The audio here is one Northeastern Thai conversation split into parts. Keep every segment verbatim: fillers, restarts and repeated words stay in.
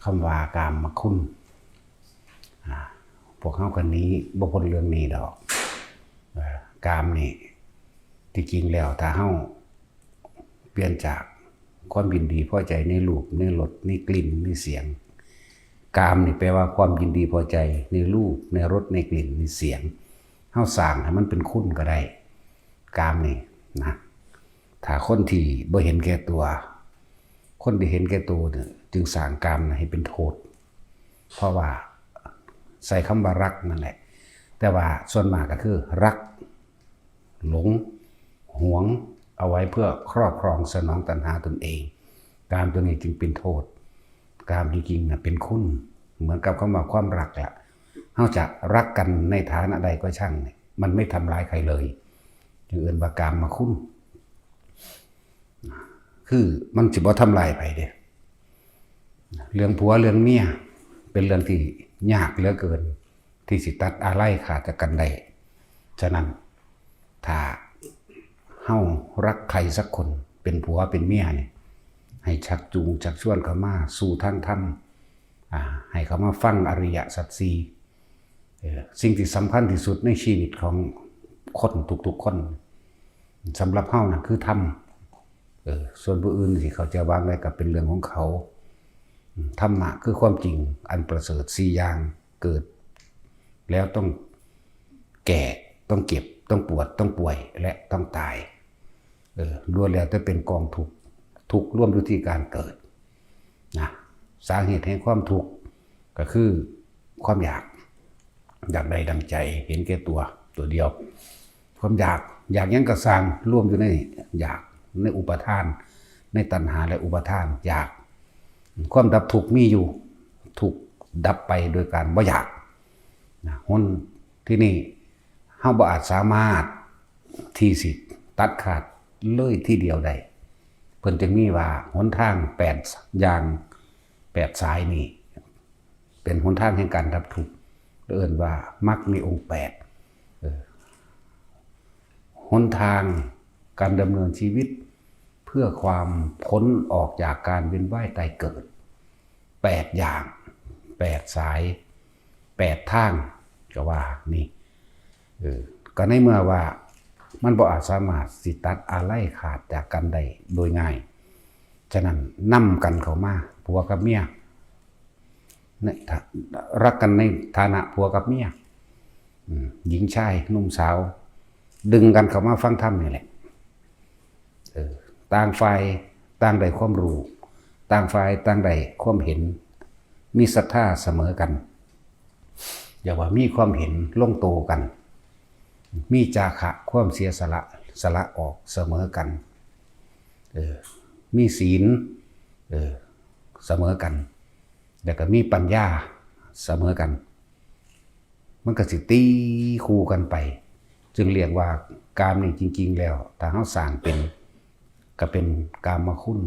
คำว่ากามคุณ อ่า พวกเฮาก็หนีบ่พ้นเรื่องนี้ดอก เอ่อ กามนี่ ที่จริงแล้วถ้าเฮาเปลี่ยนจากความยินดีพอใจในรูป ในรส ในกลิ่น ในเสียง กามนี่แปลว่าความยินดีพอใจในรูป ในรส ในกลิ่น ในเสียง เฮาสร้างให้มันเป็นคุณก็ได้ กามนี่นะ ถ้าคนที่บ่เห็นแก่ตัว คนที่เห็นแก่ตัวเนี่ยจึงสร้างกามให้เป็นโทษ เพราะว่าใส่คำว่ารักนั่นแหละ แต่ว่าส่วนมากก็คือรัก หลง หวง เอาไว้เพื่อครอบครองสนองตัณหาตนเอง กามตัวนี้จึงเป็นโทษ กามจริงๆนะเป็นคุณ เหมือนกับคำว่าความรักละ เฮาจะรักกันในฐานะใดก็ช่างเนี่ย มันไม่ทำร้ายใครเลย จึงเอิ้นว่ากามคุณ คือมันสิบ่ทำลายไผเด้ เรื่องผัวเรื่องเมีย เป็นเรื่องที่ยากเหลือเกิน ที่สิตัดอาลัยขาดจากกันได้ ฉะนั้น ถ้าเฮารักใครสักคน เป็นผัวเป็นเมียนี่ ให้ชักจูงชักชวนเขามาสู่ทางธรรม อ่า ให้เขามาฟังอริยสัจสี่ เอ่อ สิ่งที่สำคัญที่สุดในชีวิตของคนทุกๆคน สำหรับเฮานะคือธรรม เออ ส่วนผู้อื่นสิเขาจะวางไว้ก็เป็นเรื่องของเขา อืม ธรรมะคือความจริงอันประเสริฐสี่อย่าง เกิดแล้วต้องแก่ ต้องเจ็บ ต้องปวด ต้องป่วย และต้องตาย เออ ล้วนแล้วแต่เป็นกองทุกข์ ทุกข์รวมอยู่ที่การเกิด นะ สาเหตุแห่งความทุกข์ก็คือความอยาก อยากได้ดังใจ เห็นแก่ตัว ตัวเดียว ความอยาก อยากหยังก็ซ่าง รวมอยู่ในอยาก ในอุปาทาน ในตัณหาและอุปาทาน อยาก ความดับทุกข์มีอยู่ ทุกข์ดับไปโดยการบ่อยาก นะ หนที่นี่ เฮาบ่อาจสามารถที่สิตัดขาดเลยทีเดียวได้ เพิ่นจึงมีว่าหนทางแปดอย่าง แปดสายนี่ เป็นหนทางแห่งการดับทุกข์ เอิ้นว่ามรรคมีองค์แปด เออ หนทางการดำเนินชีวิต เพื่อความพ้นออกจากการเวียนว่ายตายเกิด แปดอย่าง แปดสาย แปดทาง ก็ว่านี่ เออ ก็ในเมื่อว่ามันบ่อาจสามารถสิตัดอาลัยขาดจากกันได้โดยง่าย ฉะนั้นนำกันเข้ามา ผัวกับเมีย ในฐา- รักกันในฐานะผัวกับเมีย อืม หญิงชายหนุ่มสาว ดึงกันเข้ามาฟังธรรมนี่แหละ เออ ต่างฝ่ายต่างได้ความรู้ ต่างฝ่ายต่างได้ความเห็น มีศรัทธาเสมอกัน อย่าว่ามีความเห็นลงโตกัน มีจาคะความเสียสละ สละออกเสมอกัน เออ มีศีล เออ เสมอกัน แล้วก็มีปัญญาเสมอกัน มันก็สิตีคู่กันไป จึงเรียกว่ากามนี่จริงๆแล้ว ถ้าเฮาสร้างเป็น ก็เป็นกามคุณ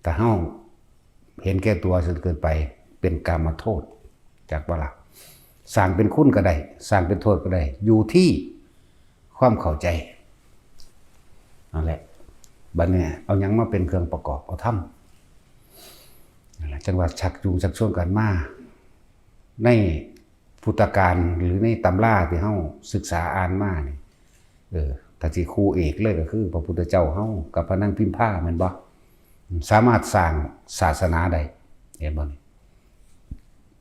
ถ้าเฮาเห็นแก่ตัวจนเกินไป เป็นกามโทษ จักบ่ล่ะ สร้างเป็นคุณก็ได้ สร้างเป็นโทษก็ได้ อยู่ที่ความเข้าใจ นั่นแหละ บัดนี้เอาหยังมาเป็นเครื่องประกอบ เอาธรรม นั่นแหละ จั่งว่าชักจูงชักชวนกันมา ในพุทธกาลหรือในตำราที่เฮาศึกษาอ่านมานี่ เออ ถ้าสิคู่เอกเลยก็คือพระพุทธเจ้าเฮากับพระนางพิมพา แม่นบ่ สามารถสร้างศาสนาได้ เห็นบ่นี่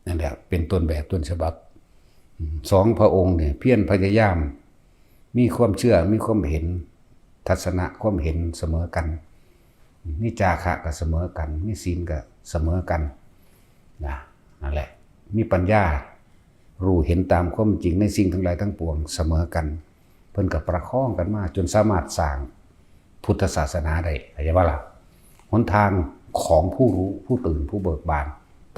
นั่นแหละ เป็นต้นแบบต้นฉบับ อืม สองพระองค์เนี่ยเพียรพยายาม มีความเชื่อ มีความเห็น ทัศนะความเห็นเสมอกัน มีจาคะก็เสมอกัน มีศีลก็เสมอกัน นะ นั่นแหละ มีปัญญา รู้เห็นตามความจริงในสิ่งทั้งหลายทั้งปวงเสมอกัน เพิ่นก็ประคองกันมาจนสามารถสร้างพุทธศาสนาได้ เข้าใจบ่ล่ะ หนทางของผู้รู้ ผู้ตื่น ผู้เบิกบาน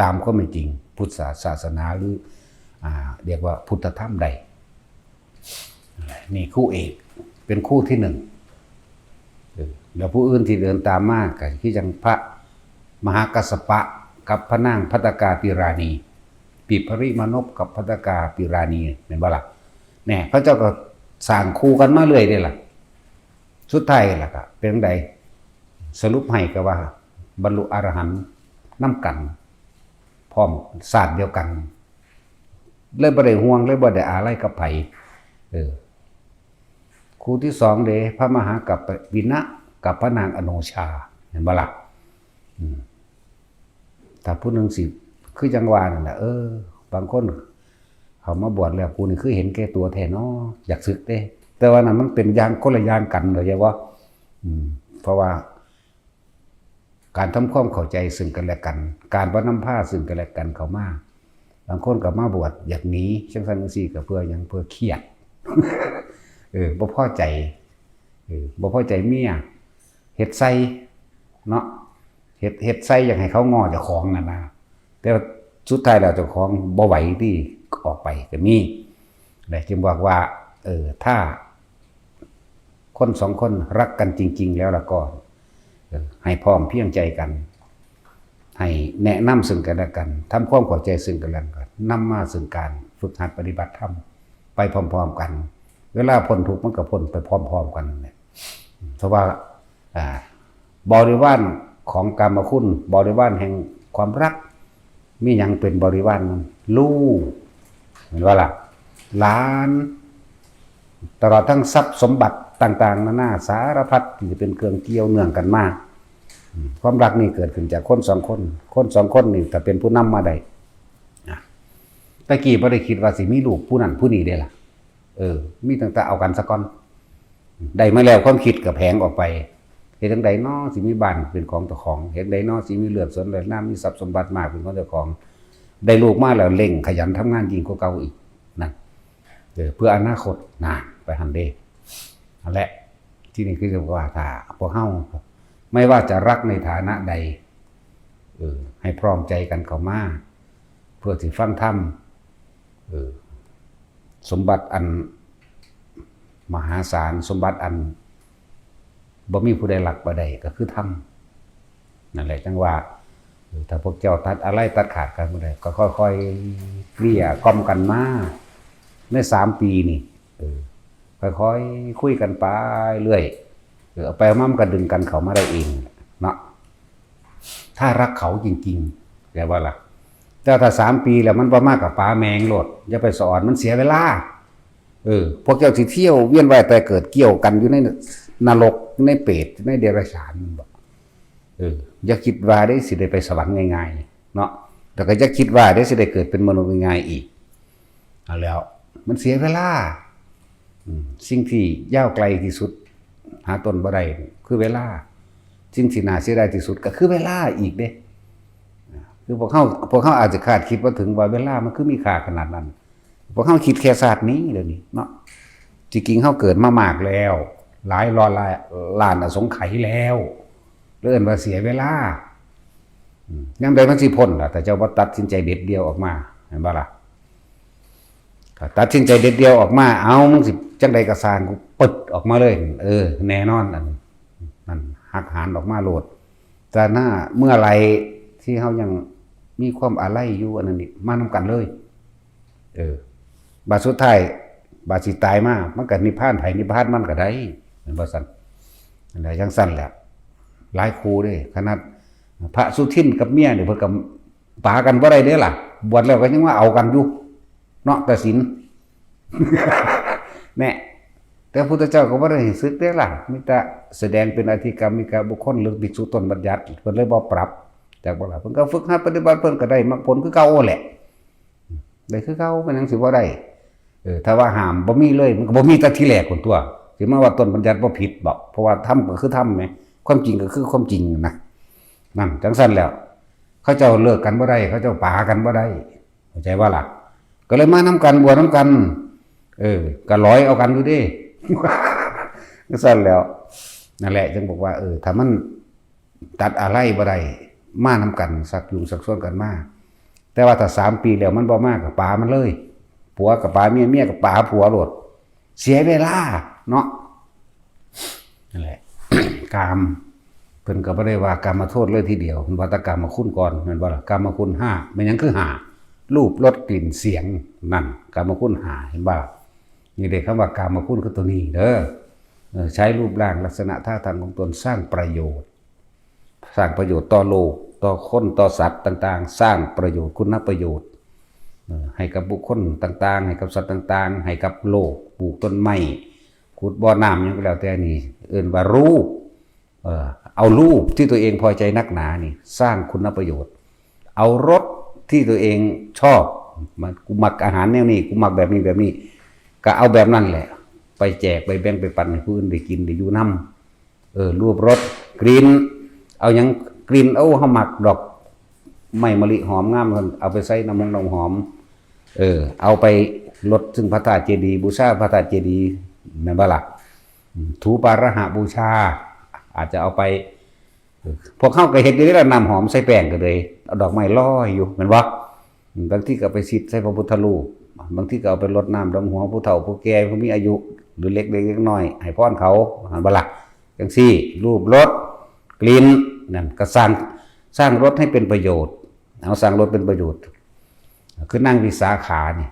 ตามความเป็นจริง พุทธศาสนาหรือ อ่า เรียกว่าพุทธธรรมได้ นี่คู่เอก เป็นคู่ที่หนึ่ง เออ แล้วผู้อื่นที่เดินตามมาก็คือจั่งพระมหากัสสปะกับพระนางภัตตกาปิราณี ปิปริมานพกับภัตตกาปิราณี แม่นบ่ล่ะ แน่ พระเจ้าก็สร้างคู่กันมาเรื่อยเด้ล่ะ สุดท้ายล่ะก็เป็นจั่งใด สรุปให้ก็ว่าบรรลุอรหันต์นำกัน พร้อมชาติเดียวกัน เลยบ่ได้ห่วง เลยบ่ได้อาลัยกับไผ เออ คู่ที่สองเด้ พระมหากัปปินะ กับพระนางอโนชา เห็นบ่ล่ะ อืม ถ้าผู้หนึ่งสิ คือจังว่านั่นแหละ เออ บางคนเขามาบวชแล้ว กูนี่คือเห็นแก่ตัวแท้เนาะ อยากสึกเด้ แต่ว่านั่นมันเป็นอย่างคนละอย่างกัน เข้าใจบ่ อืม เพราะว่า การทำความเข้าใจซึ่งกันและกัน การบ่นำพาซึ่งกันและกันเข้ามา บางคนก็มาบวชอยากหนี จังซั่นจังซี่ ก็เพื่อหยัง เพื่อเครียด เออ บ่พอใจ เออ บ่พอใจเมีย เฮ็ดใส่ เนาะ เฮ็ด เฮ็ดใส่อยากให้เขาง้อเจ้าของนั่นนะ แต่ว่าสุดท้ายแล้วเจ้าของบ่ไหวที่ออกไปก็มี และจึงบอกว่า เออ ถ้า คนสองคนรักกันจริงๆแล้วล่ะก็ เออ ให้พร้อมเพรียงใจกัน ให้แนะนำซึ่งกันและกัน ทำความเข้าใจซึ่งกันและกัน นำมาซึ่งการฝึกหัดปฏิบัติธรรมไปพร้อมๆกัน เวลาพ้นทุกข์มันก็พ้นไปพร้อมๆกันนั่นแหละ เพราะว่า อ่า บริวารของกามคุณ บริวารแห่งความรัก มีหยังเป็นบริวารมัน ลูก เห็นบ่ล่ะ หลาน ตลอดทั้งทรัพย์สมบัติต่างๆนานาสารพัดที่จะเป็นเครื่องเกี่ยวเนื่องกันมา อืม ความรักนี่เกิดขึ้นจากคนสองคน คนสองคนนี่ถ้าเป็นผู้นำมาได้ นะ ตะกี้บ่ได้คิดว่าสิมีลูกผู้นั้นผู้นี้เด้ล่ะ เออ มีตั้งแต่เอากันซะก่อน ได้มาแล้วความคิดก็แผงออกไป เฮ็ดจั่งใดน้อสิมีบ้านเป็นของเจ้าของ เฮ็ดจั่งใดน้อสิมีเลือดสนเลือดน้ำ มีทรัพย์สมบัติมากเป็นของเจ้าของ ได้ลูกมาแล้วเร่งขยันทำงานยิ่งกว่าเก่าอีก นั่น เออ เพื่ออนาคต นะ ไปหั่นเด้ นั่นแหละ ที่นี่คือว่าถ้าพวกเฮา ไม่ว่าจะรักในฐานะใด เออ ให้พร้อมใจกันเข้ามา เพื่อสิฟังธรรม เออ สมบัติอันมหาศาล สมบัติอันบ่มีผู้ใดลักบ่ได้ก็คือธรรม นั่นแหละจั่งว่า เออ ถ้าพวกเจ้าตัดอาลัยตัดขาดกันบ่ได้ ก็ค่อยๆเกลี้ยกล่อมกันมา ในสามปีนี่ เออ ค่อยๆคุยกันไปเรื่อย เออ เอาไปมามันก็ดึงกันเข้ามาได้เองเนาะ ถ้ารักเขาจริงๆ เข้าใจบ่ล่ะ แต่ถ้าสามปีแล้วมันบ่มาก็ป๋าแม่งโลด อย่าไปสอน มันเสียเวลา เออ พวกเจ้าสิเที่ยวเวียนว่ายตายเกิดเกี่ยวกันอยู่ในนรก ในเปรต ในเดรัจฉาน มันบอก เออ อย่าคิดว่าได้สิได้ไปสวรรค์ง่ายๆ เนาะ แล้วก็อย่าคิดว่าได้สิได้เกิดเป็นมนุษย์ง่ายๆอีก เอาแล้ว มันเสียเวลา อืม สิ่งที่ยาวไกลที่สุด หาต้นบ่ได้ คือเวลา สิ่งที่น่าเสียดายที่สุดก็คือเวลาอีกเด้ คือพวกเฮา พวกเฮาอาจจะคาดคิดบ่ถึงว่าเวลามันคือมีค่าขนาดนั้น พวกเฮาคิดแค่ชาตินี้เดี๋ยวนี้เนาะ จริงๆเฮาเกิดมามากแล้ว หลายร้อยล้านอสงไขยแล้ว เอิ้นว่าเสียเวลา อืม ยามใดมันสิพ้นล่ะ ถ้าเจ้าบ่ตัดสินใจเด็ดเดี่ยวออกมา เห็นบ่ล่ะ ถ้าตัดสินใจเด็ดเดี่ยวออกมา เอา มึงสิจั่งใดก็ซ่าง กูปึดออกมาเลย เออ แน่นอน อันนั้นหักหานออกมาโลด แต่ถ้าเมื่อไหร่ที่เฮายังมีความอาลัยอยู่ อันนั้นนี่ มานำกันเลย เออ บาดสุดท้าย บาดสิตายมา มันก็นิพพานไผนิพพานมันก็ได้ แม่นบ่ซั่น นั่นแหละ จั่งซั่นแหละ หลายคู่เด้ ขนาดพระสุทินกับเมียนี่เพิ่นก็ป๋ากันบ่ได้เด้ล่ะ บวชแล้วก็ยังมาเอากันอยู่ เนาะ แต่ศีล แน่ แต่พุทธเจ้าก็บ่ได้ให้สึกเด้ล่ะ มีแต่แสดงเป็นอธิกรรมิกบุคคล หรือภิกษุต้นบัญญัติ เพิ่นเลยบ่ปรับ จักบ่ล่ะ เพิ่นก็ฝึกหัดปฏิบัติ เพิ่นก็ได้มรรคผลคือเก่าแหละ ได้คือเก่า มันหยังสิบ่ได้ เออ ถ้าว่าห้ามบ่มีเลย มันก็บ่มีแต่ทีแรกพุ้นตั่ว สิมาว่าต้นบัญญัติบ่ผิดบ่ เพราะว่าธรรมก็คือธรรมแหม ความจริงก็คือความจริงนะ นั่น จั่งซั่นแล้ว เขาเจ้าเลิกกันบ่ได้ เขาเจ้าป๋ากันบ่ได้ เข้าใจบ่ล่ะ ก็เลยมานำกัน บวชนำกัน เออ ก็หลอยเอากันอยู่เด้ จั่งซั่นแล้ว นั่นแหละ จึงบอกว่า เออ ถ้ามันตัดอาลัยบ่ได้ มานำกัน ชักจูงชักชวนกันมา แต่ว่าถ้าสามปีแล้วมันบ่มา ก็ป๋ามันเลย ผัวก็ป๋าเมีย เมียก็ป๋าผัวโลด เสียเวลาเนาะ นั่นแหละ กาม เพิ่นก็บ่ได้ว่ากามโทษเลยทีเดียว เพิ่นว่าแต่กามคุณก่อน แม่นบ่ล่ะ กามคุณห้า แม่นหยังคือห้า รูป รส กลิ่น เสียง นั่น กามคุณห้า เห็นบ่ล่ะ นี่เด้ คำว่ากามคุณคือตัวนี้เด้อ เออ ใช้รูปร่างลักษณะท่าทางของตนสร้างประโยชน์ สร้างประโยชน์ต่อโลก ต่อคนต่อสัตว์ต่างๆ สร้างประโยชน์คุณประโยชน์ เอ่อ ให้กับบุคคลต่างๆ ให้กับสัตว์ต่างๆ ให้กับโลก ปลูกต้นไม้ ขุดบ่อน้ำ หยังก็แล้วแต่นี่ เอิ้นว่ารูป เอ่อ เอารูปที่ตัวเองพอใจนักหนานี่ สร้างคุณประโยชน์ เอารสที่ตัวเองชอบ มัน กูมักอาหารแนวนี้ กูมักแบบนี้แบบนี้ ก็เอาแบบนั้นแหละ ไปแจกไปแบ่งไปปันให้ผู้อื่นได้กินได้อยู่นำ เออ รูปรสกลิ่น เอาหยังกลิ่น เอา เฮามักดอกไม้มะลิหอมงาม เอาไปใส่น้ำหอม น้ำหอม เออ เอาไปรดซึ่งพระธาตุเจดีย์ บูชาพระธาตุเจดีย์ แม่นบ่ล่ะ อืม ถูปาหะบูชา อาจจะเอาไป เออ พวกเฮาก็เฮ็ดอยู่นี่ล่ะ น้ำหอมใส่แป้งก็เลย เอาดอกไม้ลอยอยู่ แม่นบ่ อืม บางทีก็ไปสิดใส่พระพุทธรูป บางทีก็เอาไปรดน้ำดำหัวผู้เฒ่าผู้แก่ผู้มีอายุ หรือเล็กๆน้อยๆ ให้พรเขา หันบ่ล่ะ จังซี่ รูปรสกลิ่น นั่นก็สร้าง สร้างรสให้เป็นประโยชน์ เอา สร้างรสเป็นประโยชน์ คือนางวิสาขานี่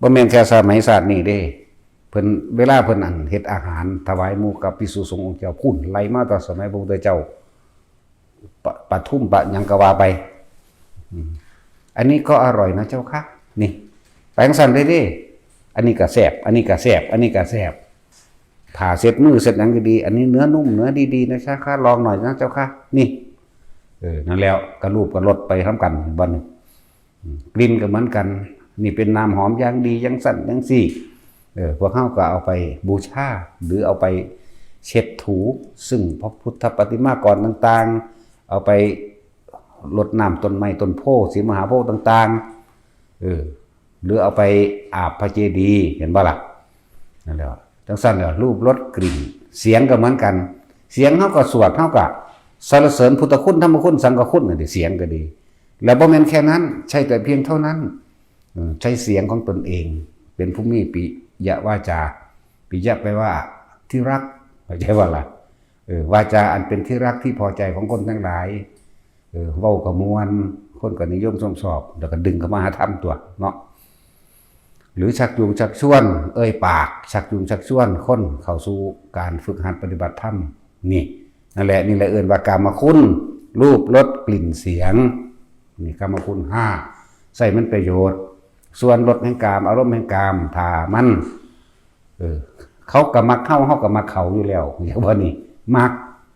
บ่แม่นแค่สมัยชาตินี้เด้ เพิ่น เวลาเพิ่นอันเฮ็ดอาหารถวายหมู่กับภิกษุสงฆ์องค์เจ้า พุ้น ไล่มาตั้งสมัยพระพุทธเจ้า ปะ ปทุม ปะหยังก็ว่าไป อืม อันนี้ก็อร่อยนะเจ้าคะ นี่ ไปจั่งซั้นเด้เด้ อันนี้ก็แซ่บ อันนี้ก็แซ่บ อันนี้ก็แซ่บ ผ้าเช็ดมือเช็ดหยังก็ดี อันนี้เนื้อนุ่ม เนื้อดีๆ นะเจ้าคะ ลองหน่อยนะเจ้าคะ นี่ เออ นั่นแล้ว ก็รูปก็รสไปนำกัน บัดนี้ อืม กลิ่นก็เหมือนกัน นี่เป็นน้ำหอมอย่างดี อย่างซั้น อย่างซี่ เออ พวกเฮาก็เอาไปบูชา หรือเอาไปเช็ดถู ซึ่งพระพุทธปฏิมากรต่างๆ เอาไปรดน้ำต้นไม้ต้นโพธิ์ ศรีมหาโพธิ์ต่างๆ เออ หรือเอาไปอาบพระเจดีย์ เห็นบ่ล่ะ นั่นแหละ จั่งซั้นแหละ รูปรสกลิ่น เสียงก็เหมือนกัน เสียงเฮาก็สวด เฮาก็สรรเสริญพุทธคุณ ธรรมคุณ สังฆคุณ นั่นเด้ เสียงก็ดี แล้วบ่แม่นแค่นั้น ใช่แต่เพียงเท่านั้น เออ ใช้เสียงของตนเอง เป็นผู้มีปิยวาจา ปิยะแปลว่าที่รัก เข้าใจบ่ล่ะ เออ วาจาอันเป็นที่รักที่พอใจของคนทั้งหลาย เออ เว้าก็ม่วน คนก็นิยมชมชอบ แล้วก็ดึงเข้ามาหาธรรมตั๊วเนาะ หรือชักจูงชักชวน เอ่ยปาก ชักจูงชักชวนคนเข้าสู่การฝึกหัดปฏิบัติธรรม นี่ นั่นแหละ นี่แหละเอิ้นว่ากามคุณ รูป รส กลิ่น เสียง นี่กามคุณห้า ใช้มันประโยชน์ ส่วนรสแห่งกาม อารมณ์แห่งกาม ถ้ามัน เออ เขาก็มักเฮา เฮาก็มักเขาอยู่แล้ว อย่างว่านี่ มัก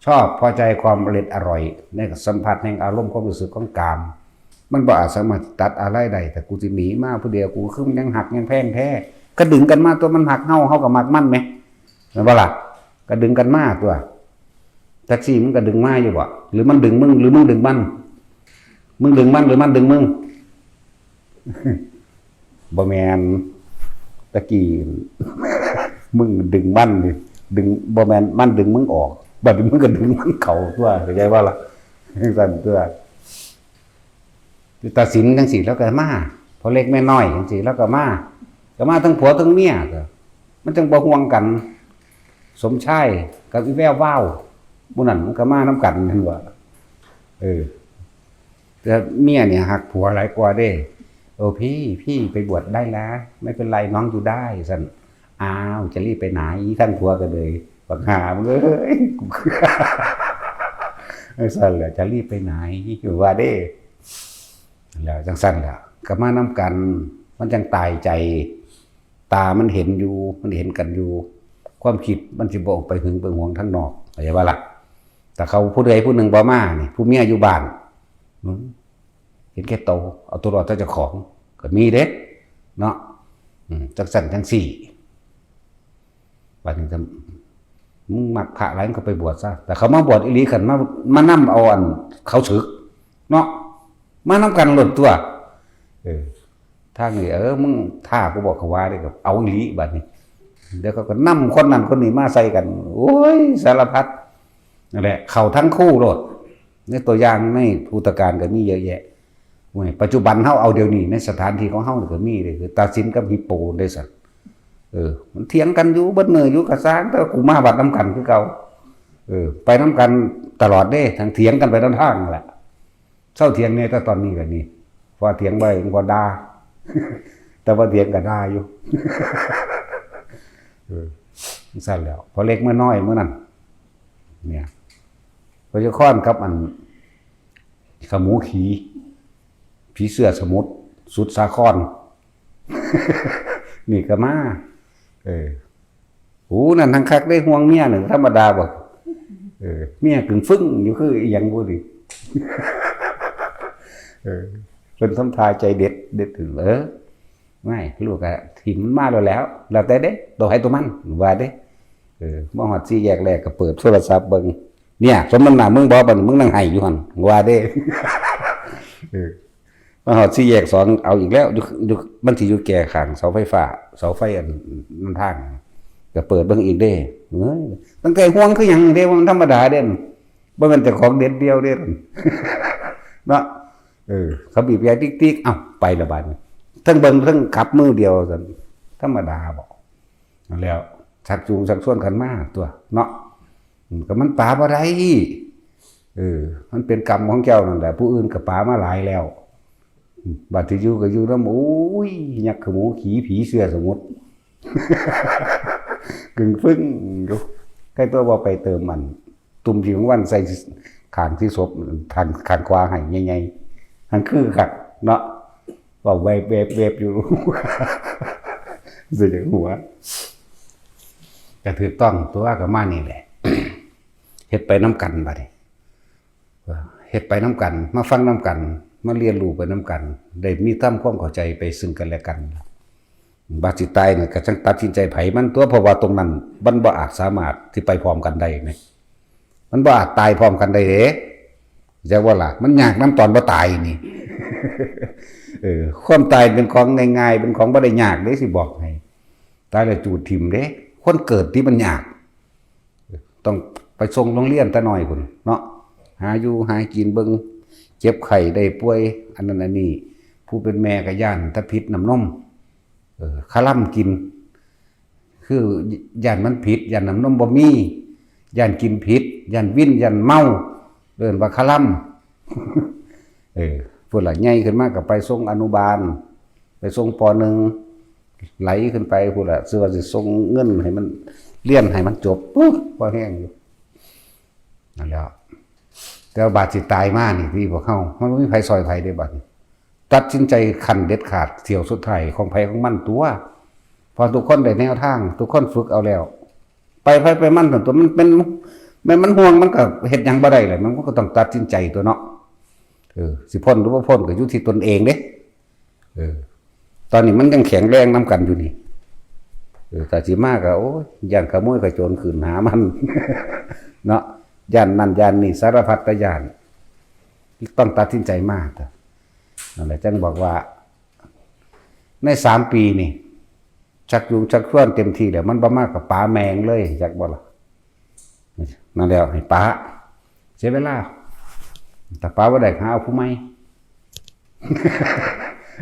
ชอบ พอใจ ความอร่อย ในสัมผัสแห่งอารมณ์ความรู้สึกของกาม มันบ่อาจสามารถตัดอะไรได้ แต่กูสิหนีมาผู้เดียว กูคือมันยังฮักยังแพงแท้ ก็ดึงกันมาตั๊ว มันฮักเฮา เฮาก็มักมันแหม แม่นบ่ล่ะ ก็ดึงกันมาตั๊ว แท็กซี่มันก็ดึงมาอยู่บ่ หรือมันดึงมึง หรือมึงดึงมัน มึงดึงมัน หรือมันดึงมึง บ่แม่น ตะกี้ มึงดึงมันนี่ ดึง บ่แม่น มันดึงมึงออก บัดนี้มึงก็ดึงมันเข้าตั๊ว เข้าใจบ่ล่ะ จั่งซั้นตั๊ว ตัดสินจั่งซี้ แล้วก็มา พ่อเล็กแม่น้อยจั่งซี้ แล้วก็มา ก็มาทั้งผัวทั้งเมีย ก็ มันจั่งบ่ห่วงกัน สมชายกับอีแวววาว หมู่นั้นมันก็มานำกัน แม่นบ่ เออ แต่เมียเนี่ยฮักผัวหลายกว่าเด้ "โอ้พี่ พี่ไปบวชได้แล้ว ไม่เป็นไร น้องอยู่ได้" ซั่น "อ้าว จะรีบไปไหน" ทั้งผัวก็เลย "บักห่ามึงเอ้ย" กู ซั่นแหละ "จะรีบไปไหน" อยู่ว่าเด้ แล้วจั่งซั้นแหละ ก็มานำกัน มันจั่งตายใจ ตามันเห็นอยู่ มันเห็นกันอยู่ ความคิดมันสิบ่ออกไปหึงไปหวงทางนอก เข้าใจบ่ล่ะ แต่เขาผู้ใดผู้หนึ่งบ่มานี่ ผู้เมียอยู่บ้าน อืม เห็นแก่โต เอาตัวรอดแต่เจ้าของ ก็มีเด้ เนาะ อืม จั่งซั้นจั่งซี้ บัดนี้ก็ มึงมักพระหลาย มึงก็ไปบวชซะ แต่เขามาบวชอีหลี คันมา มานำเอาอันเขาสึก เนาะ มานำกันโลดตั๊ว เออ ทางนี้ เออ มึงท้ากูบ่ เขาว่าเด้ ก็เอาอีหลีบัดนี้ เดี๋ยวเขาก็นำคนนั้นคนนี้มาใส่กัน โอ้ย สารพัด นั่นแหละ เข้าทั้งคู่โลด ในตัวอย่างในพุทธกาลก็มีเยอะแยะ โอ้ย ปัจจุบันเฮาเอาเดี๋ยวนี้ ในสถานที่ของเฮานี่ก็มีเลย คือตาสินกับฮิปโปได้ซั่น เออ มันเถียงกันอยู่เบิดมื้ออยู่ ก็ซ่าง แต่ว่ากูมาวัดนำกันคือเก่า เออ ไปนำกันตลอดเด้ ทั้งเถียงกันไปนำทางนั่นแหละ เซาเถียงแหน่ แต่ตอนนี้ก็นี่ เพราะว่าเถียงบ่ได้ มันก็ด่า แต่ว่าเถียงก็ด่าอยู่ เออ จั่งซั้นแล้ว พ่อเล็กเมียน้อยมื้อนั้น เนี่ย พระเจ้าคอนกับอัน ขมูขี่ ผีเสื้อสมุทร สุดสาคร นี่ก็มา เออ โอ้ นั่นทั้งคักได้ห่วงเมียหนึ่งธรรมดาบ่ เออ เมียกึ่งฟึ่งอยู่คืออีหยังบ่ดี เออ เป็นทำทาใจเด็ด เด็ดถึง เออ ไม่ ลูกอะถิ่มมันมาแล้วแหล้ว แล้วแต่เด้ ตัวใครตัวมัน ว่าเด้ เออ มาฮอดสี่แยกแรกก็เปิดโทรศัพท์เบิ่ง เนี่ย สมน้ำหน้ามึงบ่ บัดนี้มึงนั่งไห้อยู่หั่น ว่าเด้ เออ มาฮอดสี่แยกสอง เอาอีกแล้ว อยู่ อยู่ มันสิอยู่แก่ข้างเสาไฟฟ้า เสาไฟอันนำทาง ก็เปิดเบิ่งอีกเด้ เอ้ย ตั้งแต่ห่วงคือหยังเด้ มันธรรมดาเด้ บ่แม่นแต่ของเด็ดเดียวเด้ เนาะ เออ เขาบีบแตรติ๊กๆ เอ้า ไปละบาดนี้ ทั้งเบิ่งทั้งขับมือเดียวซั่น ธรรมดาบ่ นั่นแหล้ว ชักจูงชักชวนกันมาตัวเนาะ อืม ก็มันป๋าบ่ได้ เออ มันเป็นกรรมของเจ้านั่นแหละ ผู้อื่นก็ป๋ามาหลายแล้ว อืม บัดที่อยู่ก็อยู่นำ โอ้ย ยักษ์ขโมยขี่ผีเสื้อสมุทร กึ่งฟึ่งอยู่ ใกล้ตัวบ่ไปเติมมัน ตุ่มที่ของวันใส่ข้างที่ศพ ข้าง ข้างขวาให้ใหญ่ๆ หั้นคือคักเนาะ เว้าแวบๆๆ อยู่ เสียงหัว ก็ถูกต้องตัว ก็มานี่แหละ เฮ็ดไปนำกันบัดนี้ เฮ็ดไปนำกัน มาฟังนำกัน มาเรียนรู้ไปนำกัน ได้มีทำความเข้าใจไปซึ่งกันและกัน บาดสิตายนี่ก็จั่งตัดสินใจไผมันตัว เพราะว่าตรงนั้นมันบ่อาจสามารถที่ไปพร้อมกันได้แหม มันบ่อาจตายพร้อมกันได้เด้ จักว่าล่ะ มันยากนำตอนบ่ตายนี่ เออ ความตายเป็นของง่ายๆ เป็นของบ่ได้ยากเด้ สิบอกให้ ตายแล้วจูดถิ่มเด้ คนเกิดที่มันยาก ต้องไปส่งโรงเรียนแต่น้อยพุ้นเนาะ หาอยู่หากินเบิ่ง เจ็บไข้ได้ป่วย อันนั้นอันนี้ ผู้เป็นแม่ก็ย้านแต่ผิดน้ำนม เออ คาร่ำกิน คือย้านมันผิด ย้านน้ำนมบ่มี ย้านกินผิด ย้านวิน ย้านเมา เอิ้นว่าคาร่ำ เออ พุ้นล่ะ ใหญ่ขึ้นมาก็ไปส่งอนุบาล ไปส่ง ป.หนึ่ง ไหลขึ้นไปพุ้นล่ะ ซื่อว่าสิส่งเงินให้มันเรียนให้มันจบ ปุ๊บ พอแฮงอยู่ นั่นแหละ แต่ว่าบาดสิตายมานี่ ที่พวกเฮา มันบ่มีไผซ่อยไผเด้บัดนี้ ตัดสินใจขั้นเด็ดขาด เที่ยวสุดท้ายของไผของมันตัว เพราะทุกคนได้แนวทาง ทุกคนฝึกเอาแล้ว ไปไผไปมัน ตัวมันเป็น แม่นมันห่วง มันก็เฮ็ดหยังบ่ได้เลย มันก็ต้องตัดสินใจตัวเนาะ เออ สิพ้นหรือบ่พ้นก็อยู่ที่ตนเองเด้ เออ ตอนนี้มันยังแข็งแรงนำกันอยู่นี่ เออ ถ้าสิมาก็ โอ้ย ย้านขโมยขโจรขึ้นหามัน เนาะ ย้านนั่นย้านนี่ สารพัดแต่ย้าน ต้องตัดสินใจมา นั่นแหละ จั่งบอกว่า ในสามปีนี่ ชักจูงชักชวนเต็มที่แล้ว มันบ่มาก็ป๋าแม่งเลย จักบ่ล่ะ นั่นแหละ ให้ป๋า เสียเวลา ถ้าป๋าบ่ได้ หาเอาผู้ใหม่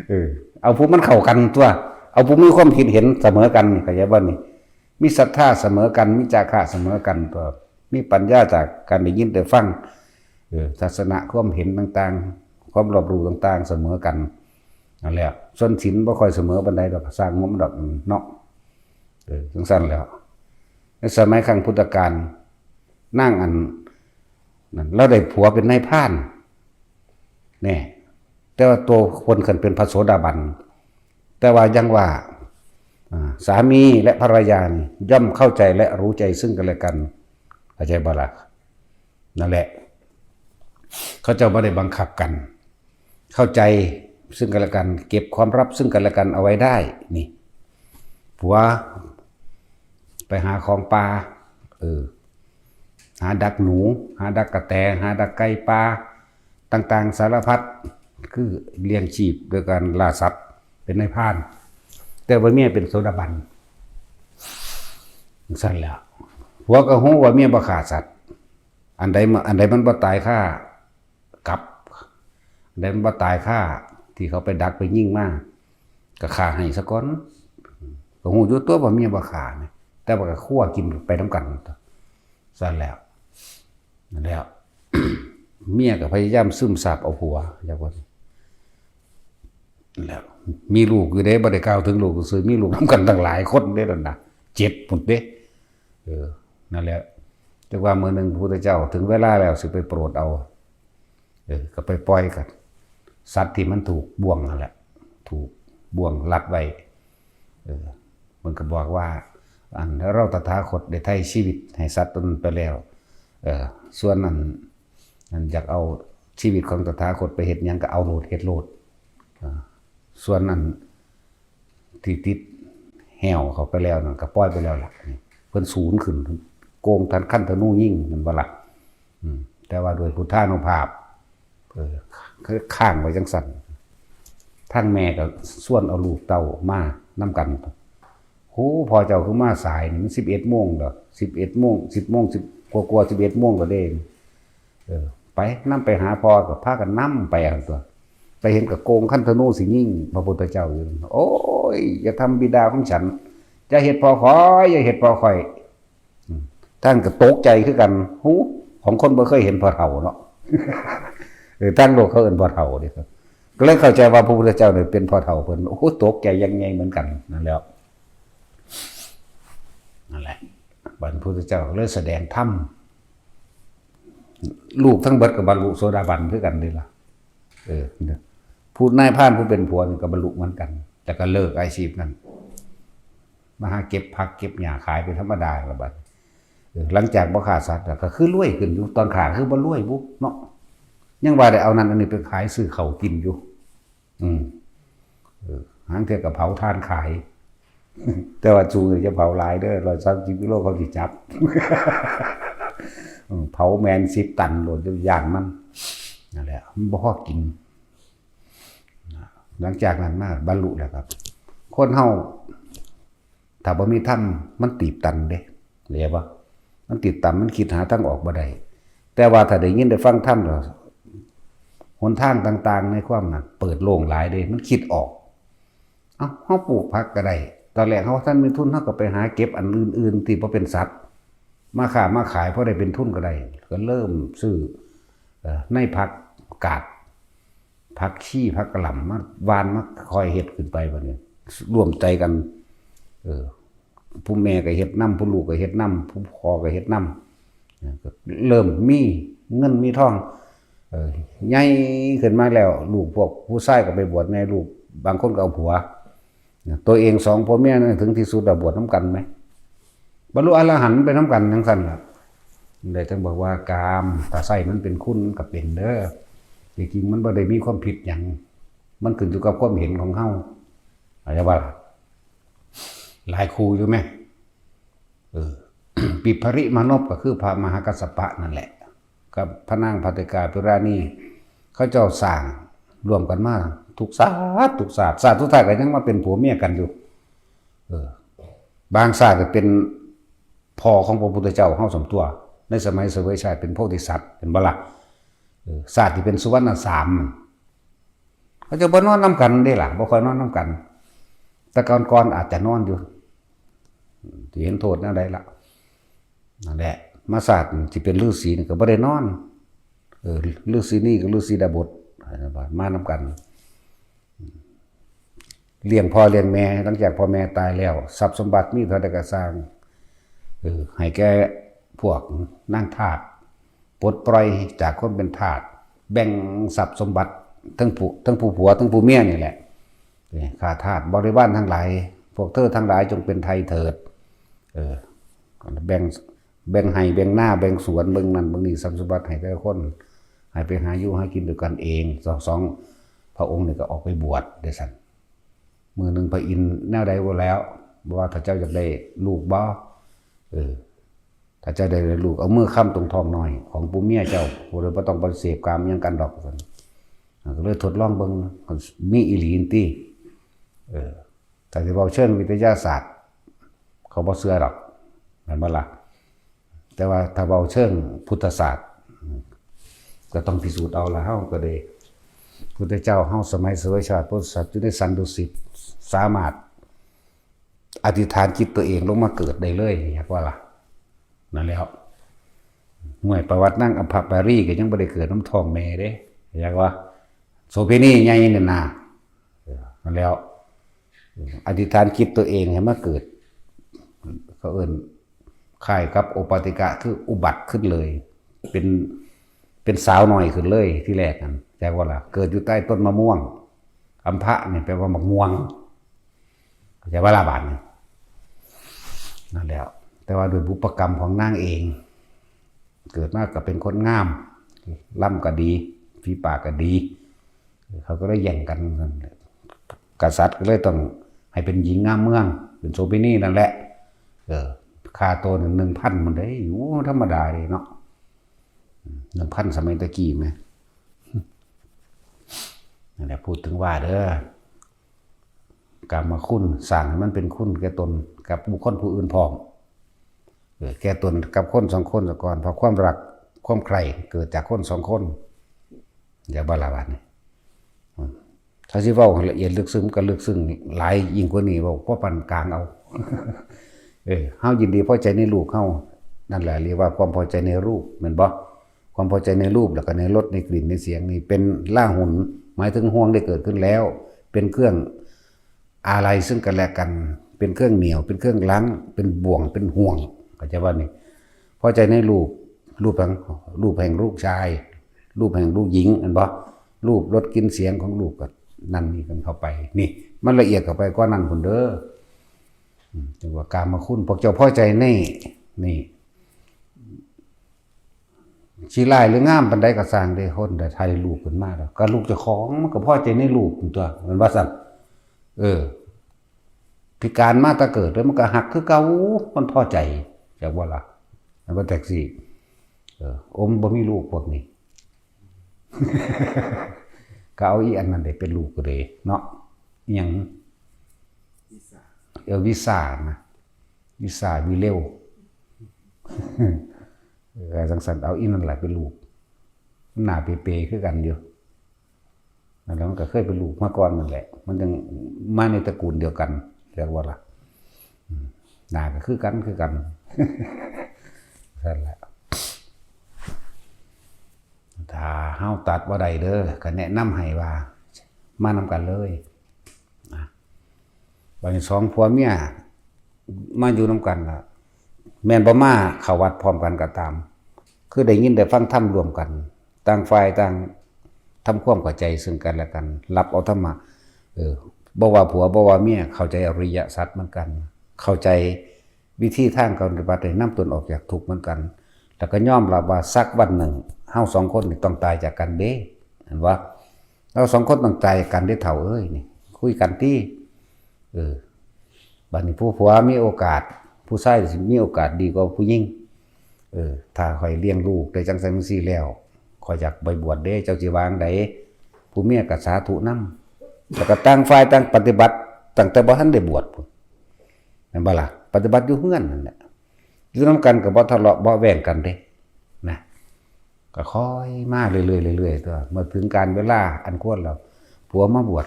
เออ เอาผู้มันเข้ากันตัว เอาผู้มีความคิดเห็นเสมอกันนี่ เข้าใจบ่นี่ มีศรัทธาเสมอกัน มีจาคะเสมอกันตัว มีปัญญาจากการได้ยินได้ฟัง เออ ทัศนะความเห็นต่างๆ ความรอบรู้ต่างๆ เสมอกัน นั่นแหละ ส่วนศีลบ่ค่อยเสมอปานใดดอก สร้างงมดอกเนาะ เออ จั่งซั่นแหล้ว ในสมัยครั้งพุทธกาล นางอันนั้น ลาวได้ผัวเป็นนายพราน แน่ แต่ว่าตัวคนขึ้นเป็นพระโสดาบัน แต่ว่ายังว่า อ่า สามีและภรรยานี่ย่อมเข้าใจและรู้ใจซึ่งกันและกัน เข้าใจบ่ล่ะ นั่นแหละ เขาเจ้าบ่ได้บังคับกัน เข้าใจซึ่งกันและกัน เก็บความลับซึ่งกันและกันเอาไว้ได้ นี่ ผัว ไปหาของป่า เออ หาดักหนู หาดักกะแต หาดักไก่ป่า ต่างๆ สารพัด คือเลี้ยงชีพโดยการล่าสัตว์ เป็นนายพราน แต่ว่าเมียเป็นโสดาบัน จั่งซั่นแหล้ว ผัวก็ฮู้ว่าเมียบ่ฆ่าสัตว์ อันใดมา อันใดมันบ่ตายคากับ อันใดมันบ่ตายคาที่เขาไปดักไปยิงมา ก็ฆ่าให้ซะก่อน ก็ฮู้อยู่ตัวว่าเมียบ่ฆ่านี่ แต่ว่าก็คั่วกินไปนำกัน ซั่นแหล้ว นั่นแหล้ว เมียก็พยายามซึมซับเอาผัว จักว่า แล้ว มีลูกอยู่เด้ บ่ได้กล่าวถึงลูกซื่อ มีลูกนำกันตั้งหลายคนเด้นั่นน่ะ เจ็ดพุ้นเด้ เออ นั่นแหละ จักว่ามื้อหนึ่งพระพุทธเจ้าถึงเวลาแล้วสิไปโปรดเอา ออ ก็ไปปล่อยกับสัตว์ที่มันถูกบ่วงนั่นแหละ ถูกบ่วงรัดไว้ เออ มันก็บอกว่า อันเราตถาคตได้ไถ่ชีวิตให้สัตว์ตัวนั้นไปแล้ว เออ ส่วนนั้น อันอยากเอาชีวิตของตถาคตไปเฮ็ดหยังก็เอาโลด เฮ็ดโลด เออ ส่วนนั้น ที่ติดแห้วเขาไปแล้วนั่นก็ปล่อยไปแล้วล่ะ เพิ่นสูนขึ้น โกงทันคันธนูยิง แม่นบ่ล่ะ อืม แต่ว่าโดยพุทธานุภาพ เออ ค้างไว้จังซั่น ทางแม่ก็ชวนเอาลูกเต้ามานำกัน โห พ่อเจ้าคือมาสายนี่ มันสิบเอ็ดโมงแล้ว สิบเอ็ดโมง สิบโมง สิบกว่าๆ สิบเอ็ดโมงแล้วเด้ เออ ไป นำไปหาพ่อ ก็พากันนำไปหั่นตั๊ว ไปเห็นก็โกงคันธนูสิยิงพระพุทธเจ้าอยู่ โอ้ย อย่าทำบิดาของฉัน อย่าเฮ็ดพ่อข้อย อย่าเฮ็ดพ่อข้อย อืม ท่านก็ตกใจคือกัน หู ของคนบ่เคยเห็นพ่อเฒ่าเนาะ เออ ทางโลกเขาเอิ้นพ่อเฒ่าเด้ ก็เลยเข้าใจว่าพระพุทธเจ้าเนี่ยเป็นพ่อเฒ่าเพิ่น โอ้โห ตกใจอย่างใหญ่เหมือนกัน นั่นแหละ นั่นแหละ บัดพุทธเจ้าก็เลยแสดงธรรม ลูกทั้งเบิดก็บรรลุโสดาบันคือกันนี่ล่ะ เออ ผู้นายพรานผู้เป็นผัวนี่ก็บรรลุเหมือนกัน แต่ก็เลิกอาชีพนั้น มาหาเก็บผักเก็บหญ้าขายเป็นธรรมดาละบัด เออ หลังจากบ่ฆ่าสัตว์แล้วก็คือรวยขึ้นอยู่ ตอนฆ่าคือบ่รวยบุเนาะ ยังว่าได้เอานั่นอันนี้ไปขายซื้อข้าวกินอยู่ อืม เออ หางเทื่อก็เผาถ่านขาย แต่ว่าสูงจะเผาหลายเด้อ ร้อยสามสิบกิโลเขาสิจับ อืม เผาแม่นสิบตันโลด ย่านมัน นั่นแหละ มันบ่พอกิน หลังจากนั้นมาบรรลุแล้วครับ คนเฮา ถ้าบ่มีธรรม มันตีบตันเด้ เข้าใจบ่ มันตีบตัน มันคิดหาทางออกบ่ได้ แต่ว่าถ้าได้ยินได้ฟังธรรมแล้ว หนทางต่างๆ ในความนั้นเปิดโล่งหลายเด้ มันคิดออก เอ้า เฮาปลูกผักก็ได้ ตอนแรกเฮาบ่ทันมีทุน เฮาก็ไปหาเก็บอันอื่นๆ ที่บ่เป็นสัตว์ มาค้ามาขาย พอได้เป็นทุนก็ได้ ก็เริ่มซื้อ เอ่อ ในผักกาด ผักชี ผักกะหล่ำ มาหว่าน มาคอยเฮ็ดขึ้นไปบัดนี้ ร่วมใจกัน เออ ผู้แม่ก็เฮ็ดนำ ผู้ลูกก็เฮ็ดนำ ผู้พ่อก็เฮ็ดนำ เออ ก็เริ่มมีเงินมีทอง เออ ใหญ่ขึ้นมาแล้ว ลูกพวกผู้ชายก็ไปบวช แม่ลูกบางคนก็เอาผัว ตัวเองสองผัวเมียนี่ถึงที่สุดแล้วบวชนำกันไหม บรรลุอรหันต์ไปนำกันจังซั่นล่ะ ได้จังบอกว่ากาม ถ้าใช้มันเป็นคุณมันก็เป็นเด้อ จริงๆมันบ่ได้มีความผิดหยัง มันขึ้นอยู่กับความเห็นของเฮา เข้าใจบ่ล่ะ หลายคู่อยู่แหม เออ ปิปริมานพก็คือพระมหากัสสปะนั่นแหละ กับพระนางภัททิกาภิราณี เขาเจ้าสร้างร่วมกันมาทุกชาติทุกชาติ ชาติสุดท้ายก็ยังมาเป็นผัวเมียกันอยู่ เออ บางชาติก็เป็นพ่อของพระพุทธเจ้าเฮาส่ำตั๊ว ในสมัยเสวยชาติเป็นโพธิสัตว์ เห็นบ่ล่ะ เออ ชาติที่เป็นสุวรรณสาม เขาเจ้าบ่นอนนำกันเด้ล่ะ บ่ค่อยนอนนำกัน แต่ก่อนๆอาจจะนอนอยู่ สิเห็นโทษแนวใดล่ะ นั่นแหละ มาชาติที่เป็นฤาษีนี่ก็บ่ได้นอน เออ ฤาษีนี่กับฤาษีดาบส มานำกัน เลี้ยงพ่อเลี้ยงแม่ หลังจากพ่อแม่ตายแล้ว ทรัพย์สมบัติมีเท่าใดก็ซ่าง เออ ให้แก่พวกนางทาส ปลดปล่อยจากความเป็นทาส แบ่งทรัพย์สมบัติ ทั้งผู้ ทั้งผู้ผัว ทั้งผู้เมียนี่แหละ นี่ ข้าทาสบริวารทั้งหลาย พวกเธอทั้งหลายจงเป็นไทยเถิด เออ แบ่ง แบ่งไฮ่ แบ่งนา แบ่งสวน แบ่งนั่น แบ่งนี่ ทรัพย์สมบัติให้แต่ละคน ให้ไปหาอยู่หากินด้วยกันเอง สอง สองพระองค์นี่ก็ออกไปบวชจังซั่น มื้อหนึ่งพระอินทร์แนวใดบ่แล้ว บ่ว่าถ้าเจ้าอยากได้ลูกบ่ เออ ถ้าเจ้าได้ลูก เอามือค้ำตรงท้องน้อยของผู้เมียเจ้า ผู้ใดบ่ต้องไปเสพกามหยังกันดอก ว่าซั่น อ่า ก็เลยทดลองเบิ่ง มีอีหลีติ เออ ถ้าสิเว้าเชิงวิทยาศาสตร์ เขาบ่เชื่อดอก แม่นบ่ล่ะ แต่ว่าถ้าเว้าเชิงพุทธศาสตร์ ก็ต้องพิสูจน์เอาล่ะ เฮาก็ได้ พุทธเจ้าเฮาสมัยเสวยชาติ โพธิสัตว์อยู่ในสันดุสิต สามารถอธิษฐานจิตตัวเองลงมาเกิดได้เลย อยากว่าล่ะ นั่นแหล้ว ห่วย ประวัตินางอัมพปารีก็ยังบ่ได้เกิดนำท้องแม่เด้ อยากว่า โสเภณีใหญ่นี่นะ เออ นั่นแหล้ว อธิษฐานจิตตัวเองให้มาเกิด เขาเอิ้นคล้ายกับโอปปาติกะ คืออุบัติขึ้นเลย เป็น เป็นสาวน้อยขึ้นเลยที่แรกนั่น แต่ว่าล่ะ เกิดอยู่ใต้ต้นมะม่วง อัมพะนี่แปลว่าหมากม่วง เข้าใจว่าละบาดนี่ นั่นแหละ แต่ว่าโดยบุพกรรมของนางเอง เกิดมาก็เป็นคนงาม ล่ำก็ดี ฝีปากก็ดี เขาก็ได้แย่งกัน กษัตริย์ก็เลยต้องให้เป็นหญิงงามเมือง เป็นโสเภณีนั่นแหละ เออ ค่าตัวหนึ่งพันมันได้อยู่ธรรมดาเลยเนาะ หนึ่งพันสมัยตะกี้ไหม นั่นแหละ พูดถึงว่าเด้อ กามคุณสร้างให้มันเป็นคุณแก่ตนกับบุคคลผู้อื่นพร้อม เออ แก่ตนกับคนสองคนซะก่อน เพราะความรักความใคร่เกิดจากคนสองคน อย่าบาลาบาดนี่ ถ้าสิเว้าละเอียดลึกซึ้งก็ลึกซึ้งหลายยิ่งกว่านี้ เว้าพอปานกลางเอา เออ เฮายินดีพอใจในลูกเฮา นั่นแหละเรียกว่าความพอใจในรูป แม่นบ่ ความพอใจในรูป แล้วก็ในรส ในกลิ่น ในเสียง นี่เป็นลาหุน หมายถึงห่วงได้เกิดขึ้นแล้ว เป็นเครื่องอาลัยซึ่งกันและกัน เป็นเครื่องเหนี่ยว เป็นเครื่องรั้ง เป็นบ่วง เป็นห่วง เข้าใจว่านี่ พอใจในรูป รูปแห่ง รูปแห่งลูกชาย รูปแห่งลูกหญิง แม่นบ่ รูป รส กลิ่น เสียงของลูก ก็นั่นนี่กันเข้าไป นี่ มันละเอียดเข้าไปกว่านั้นพุ้นเด้อ อืม จังว่ากามคุณ พวกเจ้าพอใจใน นี่ สิร้ายหรืองามปานใดก็ซ่างเด้ คนได้ถ่ายรูปขึ้นมาแล้ว ก็ลูกเจ้าของมันก็พอใจในรูปตัว แม่นว่าซั่น เออ พิการมาแต่เกิดแล้วมันก็ฮักคือเก่า มันพอใจ จักบ่ล่ะ มันบ่แท็กซี่ เออ โอ้ มันบ่มีลูกพวกนี้ ก็เอาอีอันนั้นได้เป็นลูกก็เลยเนาะ อิหยัง เออ วิสานะ วิสา วิเลว เออ จังซั่น เอาอีนั่นแหละเป็นลูก หน้าเปๆ คือกันอยู่ นั่นแหละ มันก็เคยเป็นลูกมาก่อนนั่นแหละ มันจังมาในตระกูลเดียวกัน เรียกว่าล่ะ อืม หน้าก็คือกัน คือกัน นั่นแหละ ถ้าเฮาตัดบ่ได้เด้อ ก็แนะนำให้ว่า มานำกันเลย นะ บัดนี้สองผัวเมียมาอยู่นำกันล่ะ แม่นบ่มาเข้าวัดพร้อมกันก็ตาม คือได้ยินได้ฟังธรรมร่วมกัน ต่างฝ่ายต่างทำความเข้าใจซึ่งกันและกัน รับเอาธรรมะ เออ บ่ว่าผัวบ่ว่าเมีย เข้าใจอริยสัจเหมือนกัน เข้าใจวิธีทางการปฏิบัติให้นำตนออกจากทุกข์เหมือนกัน แล้วก็ยอมรับว่าสักวันหนึ่ง เฮาสองคนนี่ต้องตายจากกันเด้ เห็นบ่ เราสองคนต้องตายจากกันเด้เฒ่าเอ้ย นี่ คุยกันติ เออ บัดนี้ผู้ผัวมีโอกาส ผู้ชายสิมีโอกาสดีกว่าผู้หญิง เออ ถ้าข้อยเลี้ยงลูกได้จังซั่นจังซี่แล้ว ข้อยอยากไปบวชเด้ เจ้าสิว่าจั่งใด ผู้เมียก็สาธุนำ แล้วก็ต่างฝ่ายต่างปฏิบัติ ตั้งแต่บ่ทันได้บวชพุ้น แม่นบ่ล่ะ ปฏิบัติอยู่เฮือนนั่นแหละ อยู่นำกันก็บ่ทะเลาะเบาะแว้งกันเด้ นะ ก็ค่อยมาเรื่อยๆ เรื่อยๆ ตัว เมื่อถึงกาลเวลาอันควรแล้ว ผัวมาบวช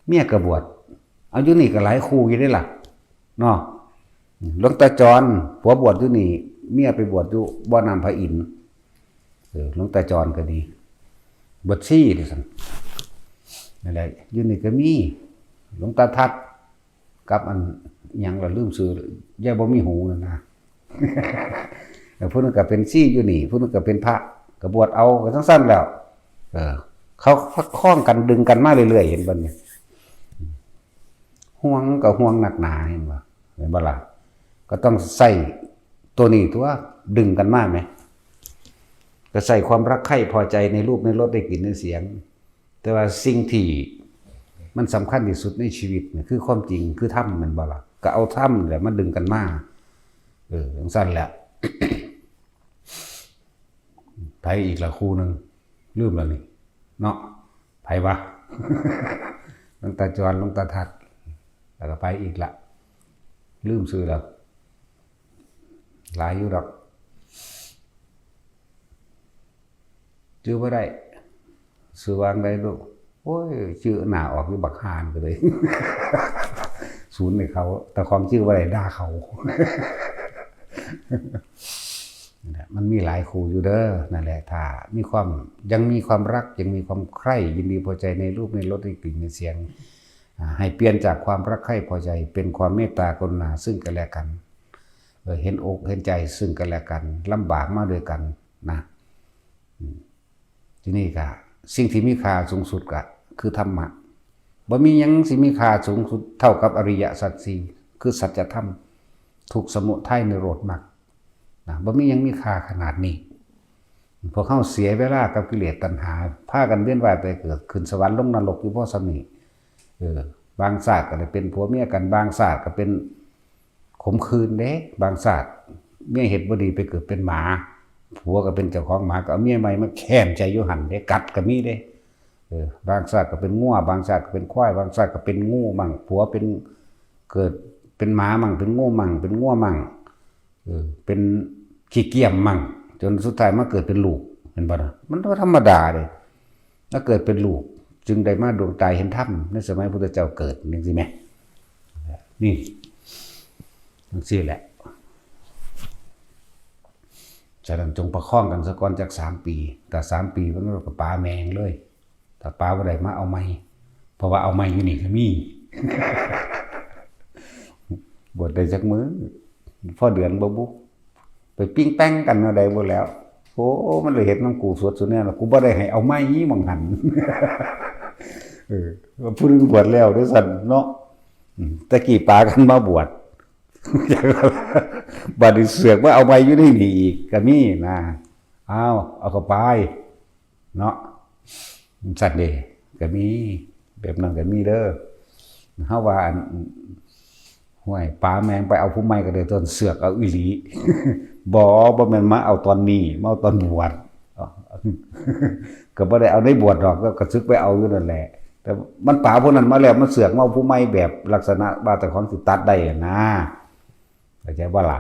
เมียก็บวช เอาอยู่นี่ก็หลายคู่อยู่เด้ล่ะ เนาะ หลวงตาจร ผัวบวชอยู่นี่ เมียไปบวชอยู่บ่อน้ำพระอินทร์ เออ หลวงตาจรก็ดี บวชชีเด้ซั่น นั่นแหละ อยู่นี่ก็มี หลวงตาทัด กับอันหยังล่ะ ลืมชื่อ ยายบ่มีหูนั่นนะ แล้วผู้หนึ่งก็เป็นชีอยู่นี่ ผู้หนึ่งก็เป็นพระ ก็บวชเอา ก็จั่งซั่นแล้ว เออ เขาประคองกันดึงกันมาเรื่อยๆ เห็นบ่เนี่ย ห่วงก็ห่วงนักหนา เห็นบ่ เห็นบ่ล่ะ ก็ต้องใส่ตัวนี้ตัว ดึงกันมาไหม ก็ใส่ความรักใคร่พอใจในรูปในรสในกลิ่นในเสียง แต่ว่าสิ่งที่มันสำคัญที่สุดในชีวิตเนี่ย คือความจริง คือธรรม แม่นบ่ล่ะ ก็เอาธรรมแหละมาดึงกันมา เออ จั่งซั่นแหละ ไผอีกละคู่หนึ่ง ลืมแล้วนี่ เนาะ ไผวะ หลวงตาจร หลวงตาทัด แล้วก็ไผอีกละ ลืมชื่อแล้ว หลายอยู่ดอก ชื่อบ่ได้ ชื่อว่าจั่งใดลูก โอ้ย ชื่อหน้าออกอยู่บักห่านก็เลย ศูนย์ให้เขา แต่ของชื่อบ่ได้ ด่าเขา นั่นแหละ มันมีหลายคู่อยู่เด้อ นั่นแหละ ถ้ามีความ ยังมีความรัก ยังมีความใคร่ ยินดีพอใจในรูปในรสในกลิ่นในเสียง อ่า ให้เปลี่ยนจากความรักใคร่พอใจ เป็นความเมตตากรุณาซึ่งกันและกัน เออ เห็นอกเห็นใจซึ่งกันและกัน ลำบากมาด้วยกันนะ อืม ทีนี้ก็สิ่งที่มีค่าสูงสุดก็คือธรรมะ บ่มีหยังสิมีค่าสูงสุดเท่ากับอริยสัจสี่ คือสัจธรรม ทุกข์ สมุทัย นิโรธ มรรค นะ บ่มีหยังมีค่าขนาดนี้ พวกเฮาเสียเวลากับกิเลสตัณหา พากันเวียนว่ายตายเกิด ขึ้นสวรรค์ลงนรกอยู่พอส่ำนี้ เออ บางชาติก็ได้เป็นผัวเมียกัน บางชาติก็เป็นขมขื่นเด้ บางชาติเมียเฮ็ดบ่ดีไปเกิดเป็นหมา ผัวก็เป็นเจ้าของหมา ก็เอาเมียใหม่มาแค้นใจอยู่หั่นเด้ กัดก็มีเด้ เออ บางชาติก็เป็นงัว บางชาติก็เป็นควาย บางชาติก็เป็นงูมั่ง ผัวเป็น เกิดเป็นหมามั่ง เป็นงูมั่ง เป็นงัวมั่ง เออ เป็นขี้เกียจมั่ง จนสุดท้ายมาเกิดเป็นลูก เห็นบ่นะ มันบ่ธรรมดาเด้ มาเกิดเป็นลูก จึงได้มาดวงตาเห็นธรรม ในสมัยพุทธเจ้าเกิด จั่งซี้แหม นี่ จั่งซี้แหละ ฉะนั้นจงประคองกันซะก่อนจักสามปี แต่สามปีมันก็ป๋าแม่งเลย ถ้าป๋าบ่ได้มาเอาใหม่ เพราะว่าเอาใหม่อยู่นี่ก็มี บวชได้จักมื้อ พอเดือนบ่บุ ไปปิ้งแป้งกันแนวใดบ่แล้ว โอ้ มันเลยเฮ็ดนำกูสวดสุดแน่ล่ะ กูบ่ได้ให้เอาใหม่หม่องหั่น เออ ผู้หนึ่งบวชแล้วเด้อซั่นเนาะ อืม แต่กี้ป๋ากันมาบวช บัดนี้เสือกมาเอาใหม่อยู่ในนี่อีก ก็มีนะ อ้าว เอาเข้าไป เนาะ ซั่นเด้ ก็มี แบบนั้นก็มีเด้อ เฮาว่าอัน ห้วย ป๋าแม่งไปเอาผู้ใหม่ก็ได้ ต้นเสือกเอาอีหลี บ่ บ่แม่นมาเอาตอนนี้ มาเอาตอนบวช ก็บ่ได้เอาในบวชดอก ก็ ก็สึกไปเอาอยู่นั่นแหละ แต่มันป๋าผู้นั้นมาแล้ว มันเสือกมาเอาผู้ใหม่แบบลักษณะว่าเจ้าของสิตัดได้หั้นนะ เข้าใจบ่ล่ะ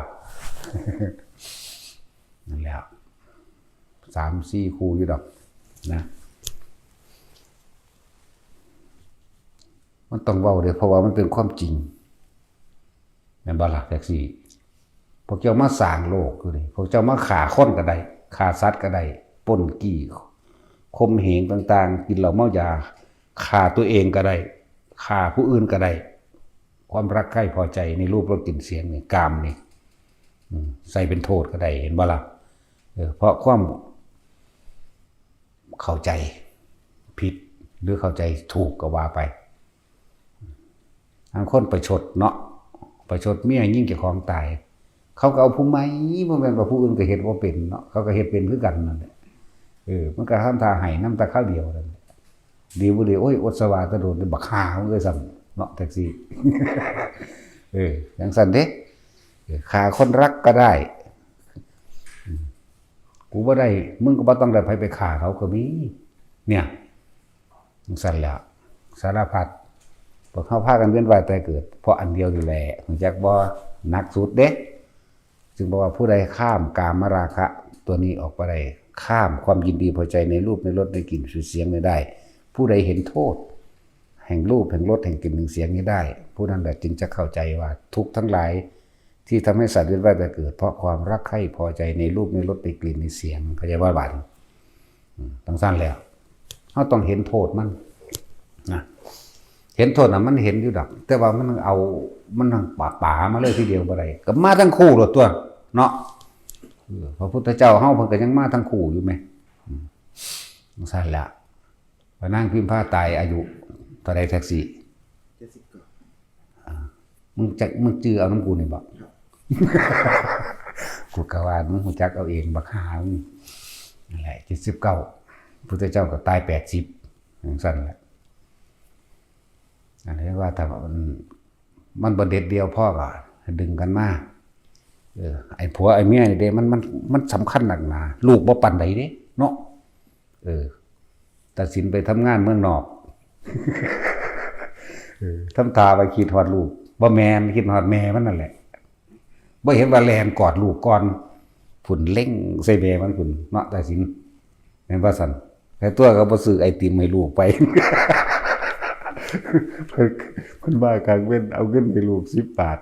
นั่นแหละ สามสี่คู่อยู่ดอก นะ มันต้องเว้าเด้ เพราะว่ามันเป็นความจริง แม่นบ่ล่ะ จั่งซี้ พวกเจ้ามาสร้างโลกอยู่นี่ พวกเจ้ามาฆ่าคนก็ได้ ฆ่าสัตว์ก็ได้ ปล้นจี้ ข่มเหงต่างๆ กินเหล้าเมายา ฆ่าตัวเองก็ได้ ฆ่าผู้อื่นก็ได้ ความรักใคร่พอใจในรูปรสกลิ่นเสียงนี่ กามนี่ อืม ใส่เป็นโทษก็ได้ เห็นบ่ล่ะ เออ เพราะความเข้าใจผิด หรือเข้าใจถูกก็ว่าไป บางคนประชดเนาะ ประชดเมียยิงเจ้าของตาย เขาก็เอาผู้ใหม่ บ่แม่นว่าผู้อื่นก็เฮ็ดบ่เป็นเนาะ เขาก็เฮ็ดเป็นคือกันนั่นแหละ เออ มันก็ทำท่าให้นำแต่คราวเดียวนั่นแหละ ดีบ่ดี โอ้ย อดสวาแตะโดน บักห่ามึงเอ้ย ซ้ำเนาะ จั่งซี้ เออ จั่งซั้นเด้ เออ ฆ่าคนรักก็ได้ อืม กูบ่ได้ มึงก็บ่ต้องได้ไผไปฆ่าเขาก็มี เนี่ย จั่งซั้นแหละ สารพัด พวกเฮาพากันเวียนว่ายตายเกิด เพราะอันเดียวนี่แหละ รู้จักบ่ หนักสุดเด้ จึงบอกว่าผู้ใดข้ามกามราคะตัวนี้ออกไปได้ ข้ามความยินดีพอใจในรูป ในรส ในกลิ่น ในเสียงนี้ได้ ผู้ใดเห็นโทษ แห่งรูป แห่งรส แห่งกลิ่น แห่งเสียงนี้ได้ ผู้นั้นแหละจึงจะเข้าใจว่าทุกข์ทั้งหลายที่ทำให้สัตว์เวียนว่ายตายเกิด เพราะความรักใคร่พอใจในรูป ในรส ในกลิ่น ในเสียง เข้าใจบ่บาดนี้ อืม จั่งซั้นแล้ว เฮาต้องเห็นโทษมัน นะ เห็นโทษน่ะมันเห็นอยู่ดอก แต่ว่ามันเอา มันทั้งป๋า ป๋ามาเลยทีเดียวบ่ได้ ก็มาทั้งคู่โลดตั๊ว เนาะ เออ พระพุทธเจ้าเฮาเพิ่นก็ยังมาทั้งคู่อยู่แหม อืม จั่งซั้นแหละ พระนางพิมพาตายอายุเท่าใด แท็กซี่ เจ็ดสิบเก้า อ่า มึงจัก มึงจื่อเอานำกูนี่บ่ ครับ กูก็ว่ามึงรู้จักเอาเอง บักห่ามึง นั่นแหละ เจ็ดสิบเก้า พุทธเจ้าก็ตายแปดสิบ จั่งซั้นแหละ อันนี้ว่าถ้ามัน มันบ่เด็ดเดี่ยวพอก็ดึงกันมา เออ ไอ้ผัวไอ้เมียนี่เด้ มัน มัน มันสำคัญนักหนา ลูกบ่ปานใดเด้ เนาะ เออ ตัดสินไปทำงานเมืองนอก เออ ทำท่าว่าคิดฮอดลูก บ่แม่น คิดฮอดแม่มันนั่นแหละ บ่เห็นว่าแล่นกอดลูกก่อน พุ้นเล็งใส่แม่มันพุ้นเนาะ ตัดสิน แม่นว่าซั่น แต่ตัวก็บ่ซื้อไอติมให้ลูกไป เพิ่น เพิ่นมากลางเว็น เอาเงินให้ลูกสิบบาท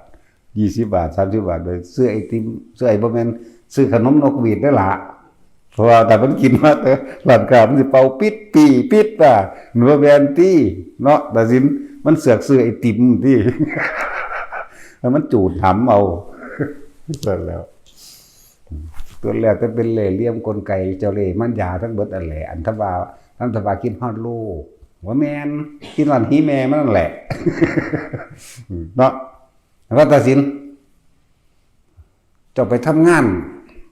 ยี่สิบบาท สามสิบบาท ไปซื้อไอติม ซื้อไอ บ่แม่น ซื้อขนมนกหวีดนั่นล่ะ เพราะว่าถ้ามันกินมาแต่ร้านค้ามันสิเป่าปิดปี้ปิดอ่ะ มันบ่แม่นติเนาะ ตัดสิน มันเสือกซื้อไอติมติ แล้วมันจูดหำเอา ซั่นแล้ว ตัวแล้วแต่เป็นเล่ห์เหลี่ยมกลไกเจ้าเล่ห์มารยาทั้งเบิดอันแหละ อันทว่าทั้งทว่าคิดฮอดลูก ว่าแม่น คิดฮอดหีแม่มันนั่นแหละ เนาะ ว่าตัดสิน เจ้าไปทำงาน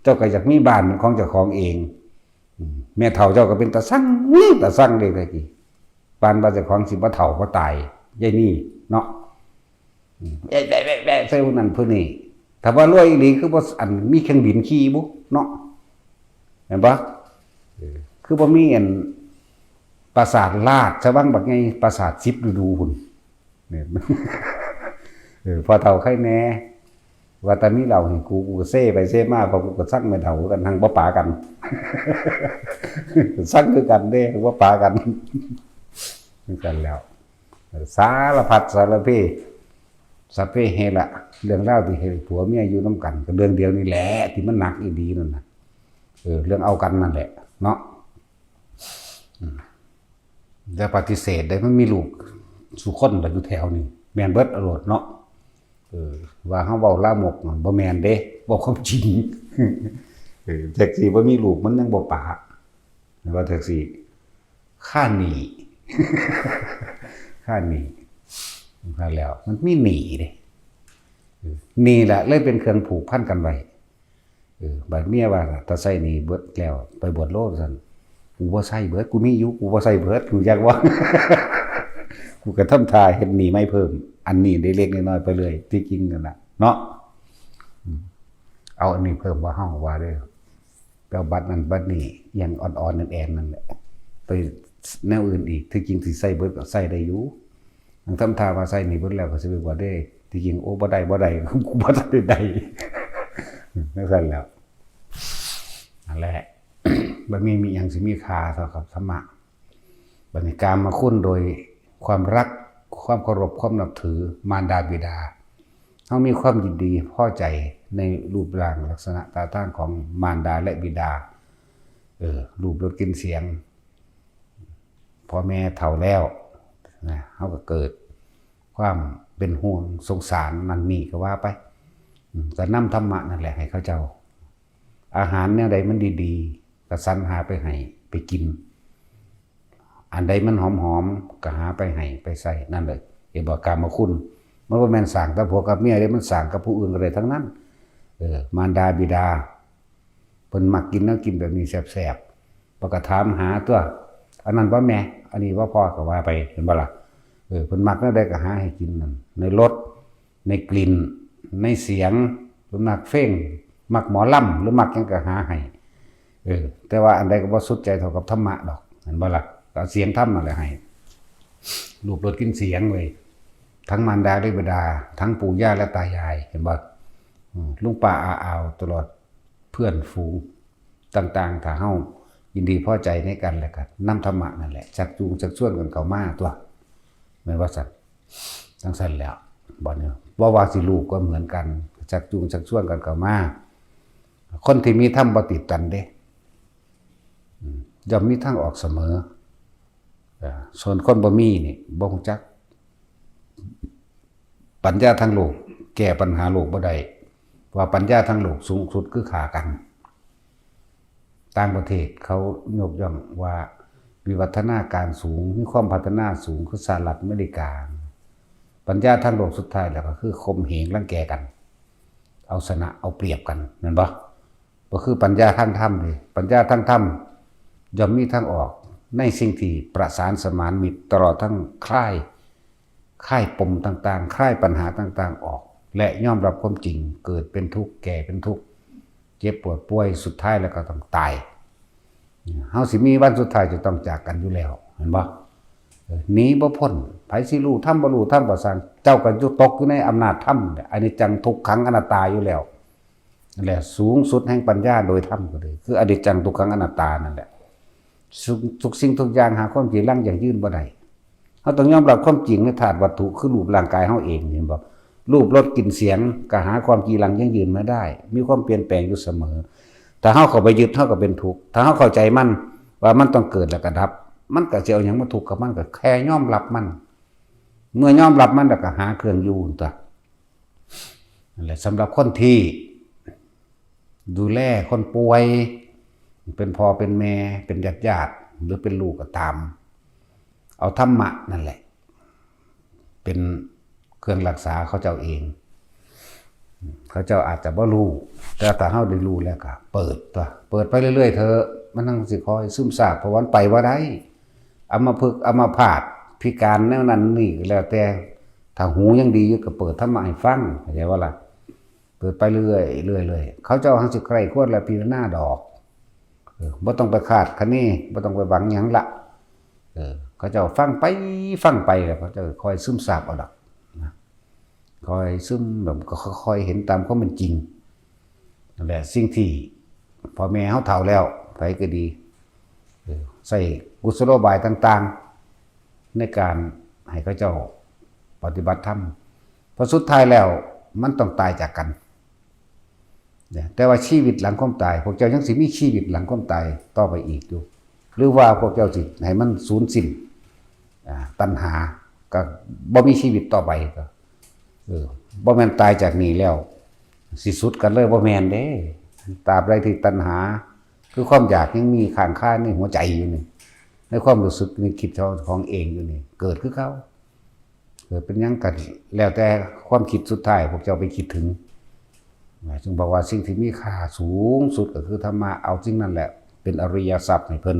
เจ้าก็อยากมีบ้านเป็นของเจ้าของเอง อืม แม่เฒ่าเจ้าก็เป็นตาสั่ง ตาสั่งเลยตะกี้ ปานว่าเจ้าของสิบ่เฒ่าบ่ตาย ยายนี่เนาะ อืม แอะแบะแบะแบะใส่ผู้นั้นผู้นี้ ถ้าว่ารวยอีหลีคือบ่อันมีเครื่องบินขี่บุเนาะ เห็นปะ เออ คือบ่มีอันปราสาทราชวังบักใหญ่ ปราสาทสิบฤดูพุ้น เนี่ย เออ พ่อเฒ่าไคแหน่ ว่าแต่มีเหล้าให้กู กูก็เซไปเซมา เพราะกูก็ซักแม่เฒ่าคือกัน หั่งบ่ปากัน ซักคือกันเด้ บ่ปากัน คือกันแล้ว สารพัดสารเพ สัพเพเหระ เรื่องราวที่ให้ผัวเมียอยู่นำกัน ก็เรื่องเดียวนี่แหละ ที่มันหนักอีหลีนั่นน่ะ เออ เรื่องเอากันนั่นแหละ เนาะ อืม อย่าปฏิเสธได้ มันมีลูกสู่คนล่ะอยู่แถวนี้ แม่นเบิดอโลดเนาะ เออ ว่าเฮาเว้าลามกนั่นบ่แม่นเด้ เว้าความจริง เออ จักสิบ่มีลูกมันยังบ่ปา ว่าจักสิ ค่าหนี้ ค่าหนี้ นั่นแล้ว มันมีหนี้เด้ เออ หนี้แหละเลยเป็นเครื่องผูกพันกันไว้ เออ บัดเมียว่า ถ้าใช้หนี้เบิดแล้ว ไปบวชโลดซั่น กูบ่ใช้เบิด กูมีอยู่ กูบ่ใช้เบิด กูอยากว่า กูก็ทำท่าเฮ็ดหนี้ใหม่เพิ่ม อันนี้ได้เล็กน้อยไปเลย ที่จริงนั่นน่ะ เนาะ อืม เอาอันนี้เพิ่มว่าเฮาว่าเด้อ ไปเอาบัตรนั่นบัตรนี่ อย่างอ่อนๆ แอนๆ นั่นแหละ ไปแนวอื่นอีก ที่จริงสิใช้เบิดก็ใช้ได้อยู่ ทั้งทำท่าว่าใช้หนี้เบิดแล้วก็สิไปบวชเด้ ที่จริง โอ้ บ่ได้ บ่ได้ กูบ่ทันได้ได้ จั่งซั่นแหล้ว นั่นแหละ บ่มี มีหยังสิมีค่าเท่ากับธรรมะ บัดนี้กามคุณโดยความรัก ความเคารพ ความนับถือ มารดาบิดา เฮามีความยินดีพอใจในรูปร่างลักษณะท่าทางของมารดาและบิดา เออ รูปรสกลิ่นเสียง พ่อแม่เฒ่าแล้วนะ เฮาก็เกิดความเป็นห่วงสงสารนั่นนี่ก็ว่าไป อืม ก็นำธรรมะนั่นแหละให้เขาเจ้า อาหารแนวใดมันดีๆ ก็สรรหาไปให้ ไปกิน อันใดมันหอมๆ ก็หาไปให้ ไปใช้ นั่นเลย เห็นบ่ กามคุณ มันบ่แม่นสร้างแต่ผัวกับเมียเด้ มันสร้างกับผู้อื่นก็ได้ทั้งนั้น เออ มารดาบิดา เพิ่นมักกินแนวกินแบบนี้แซ่บๆ เพิ่นก็ถามหาตัว อันนั้นบ่แม่ อันนี้บ่พ่อ ก็ว่าไป เห็นบ่ล่ะ เออ เพิ่นมักแนวใดก็หาให้กินนั่น ในรส ในกลิ่น ในเสียง เพิ่นมักเพลง มักหมอลำ หรือมักหยังก็หาให้ เออ แต่ว่าอันใดก็บ่สุดใจเท่ากับธรรมะดอก เห็นบ่ล่ะ ก็เอาเสียงธรรมนั่นแหละให้ รูปรสกลิ่นเสียงเว้ย ทั้งมารดาและบิดา ทั้งปู่ย่าและตายาย เห็นบ่ อืม ลุงป้าอาอาว ตลอดเพื่อนฝูงต่างๆ ถ้าเฮายินดีพอใจในกันและกัน นำธรรมะนั่นแหละ ชักจูงชักชวนกันเข้ามาตัว แม่นว่าซั่น จั่งซั่นแหล้ว บัดนี้ บ่ว่าสิลูกก็เหมือนกัน ชักจูงชักชวนกันเข้ามา คนที่มีธรรมบ่ติดตันเด้ อืม ย่อมมีทางออกเสมอ เอ่อ ส่วนคนบ่มีนี่ บ่รู้จัก ปัญญาทางโลกแก้ปัญหาโลกบ่ได้ ว่าปัญญาทางโลกสูงสุดคือฆ่ากัน ต่างประเทศเขายกย่องว่าวิวัฒนาการสูง มีความพัฒนาสูง คือสหรัฐอเมริกา ปัญญาทางโลกสุดท้ายแล้วก็คือข่มเหงรังแกกัน เอาชนะเอาเปรียบกัน แม่นบ่ บ่คือปัญญาทางธรรมเด้ ปัญญาทางธรรมย่อมมีทางออกในสิ่งที่ประสานสมานมิตร ตลอดทั้งคลาย คลายปมต่างๆ คลายปัญหาต่างๆ ออก และยอมรับความจริง เกิดเป็นทุกข์ แก่เป็นทุกข์ เจ็บปวดป่วย สุดท้ายแล้วก็ต้องตาย เฮาสิมีวันสุดท้ายจะต้องจากกันอยู่แล้ว เห็นบ่ เออ หนีบ่พ้น ไผสิรู้ธรรมบ่รู้ธรรมก็ซ่าง เจ้าก็อยู่ตกอยู่ในอำนาจธรรม อนิจจังทุกขังอนัตตาอยู่แล้ว นั่นแหละ สูงสุดแห่งปัญญาโดยธรรมก็เลย คืออนิจจังทุกขังอนัตตานั่นแหละ ทุก ทุกสิ่งทุกอย่างหาความจีรังยั่งยืนบ่ได้ เฮาต้องยอมรับความจริงในธาตุวัตถุ คือรูปร่างกายเฮาเอง เห็นบ่ รูปรสกลิ่นเสียงก็หาความจีรังยั่งยืนไม่ได้ มีความเปลี่ยนแปลงอยู่เสมอ ถ้าเฮาเข้าไปยึด เฮาก็เป็นทุกข์ ถ้าเฮาเข้าใจมัน ว่ามันต้องเกิดแล้วก็ดับ มันก็สิเอาหยังมาทุกข์กับมัน ก็แค่ยอมรับมัน เมื่อยอมรับมันแล้วก็หาเครื่องอยู่ตั๊ว นั่นแหละ สำหรับคนที่ ดูแลคนป่วย เป็นพ่อเป็นแม่ เป็นญาติญาติ หรือเป็นลูกก็ตาม เอาธรรมะนั่นแหละ เป็นเครื่องรักษาเขาเจ้าเอง เขาเจ้าอาจจะบ่รู้ แต่ถ้าเฮาได้รู้แล้วก็เปิดตัว เปิดไปเรื่อยๆเถอะ มันจั่งสิค่อยซึมซาบ เพราะว่ามันไปบ่ได้ อัมพฤกษ์อัมพาต พิการแนวนั้นนี่ก็แล้วแต่ ถ้าหูยังดีอยู่ก็เปิดธรรมะให้ฟัง เข้าใจบ่ล่ะ? เปิดไปเรื่อยๆเรื่อยๆ เขาเจ้าจั่งสิใคร่ครวญและพิจารณาดอก เออ บ่ต้องไปคาดคะเน บ่ต้องไปหวังหยังละ เออ เขาเจ้าฟังไป ฟังไปแล้วเขาเจ้าค่อยซึมซาบเอาดอกนะ ค่อยซึม แล้วก็ค่อยๆเห็นตามความเป็นจริง นั่นแหละ สิ่งที่พ่อแม่เฮาเฒ่าแล้ว ไผก็ดี เออ ใช้กุศโลบายต่างๆ ในการให้เขาเจ้าปฏิบัติธรรม เพราะสุดท้ายแล้วมันต้องตายจากกัน เนี่ย แต่ว่าชีวิตหลังความตาย พวกเจ้ายังสิมีชีวิตหลังความตายต่อไปอีกอยู่ หรือว่าพวกเจ้าสิให้มันสูญสิ้น อ่า ตัณหา ก็บ่มีชีวิตต่อไปก็ เออ บ่แม่นตายจากนี้แล้ว สิสุดกันเลย บ่แม่นเด้ ตราบใดที่ตัณหา คือความอยากยังมีค้างคาในหัวใจอยู่นี่ ในความรู้สึกนึกคิดของเองอยู่นี่ เกิดคือเก่า เกิดเป็นหยังก็แล้วแต่ความคิดสุดท้ายพวกเจ้าไปคิดถึง จึงบอกว่าสิ่งที่มีค่าสูงสุดก็คือธรรมะ เอาสิ่งนั้นแหละเป็นอริยทรัพย์ให้เพิ่น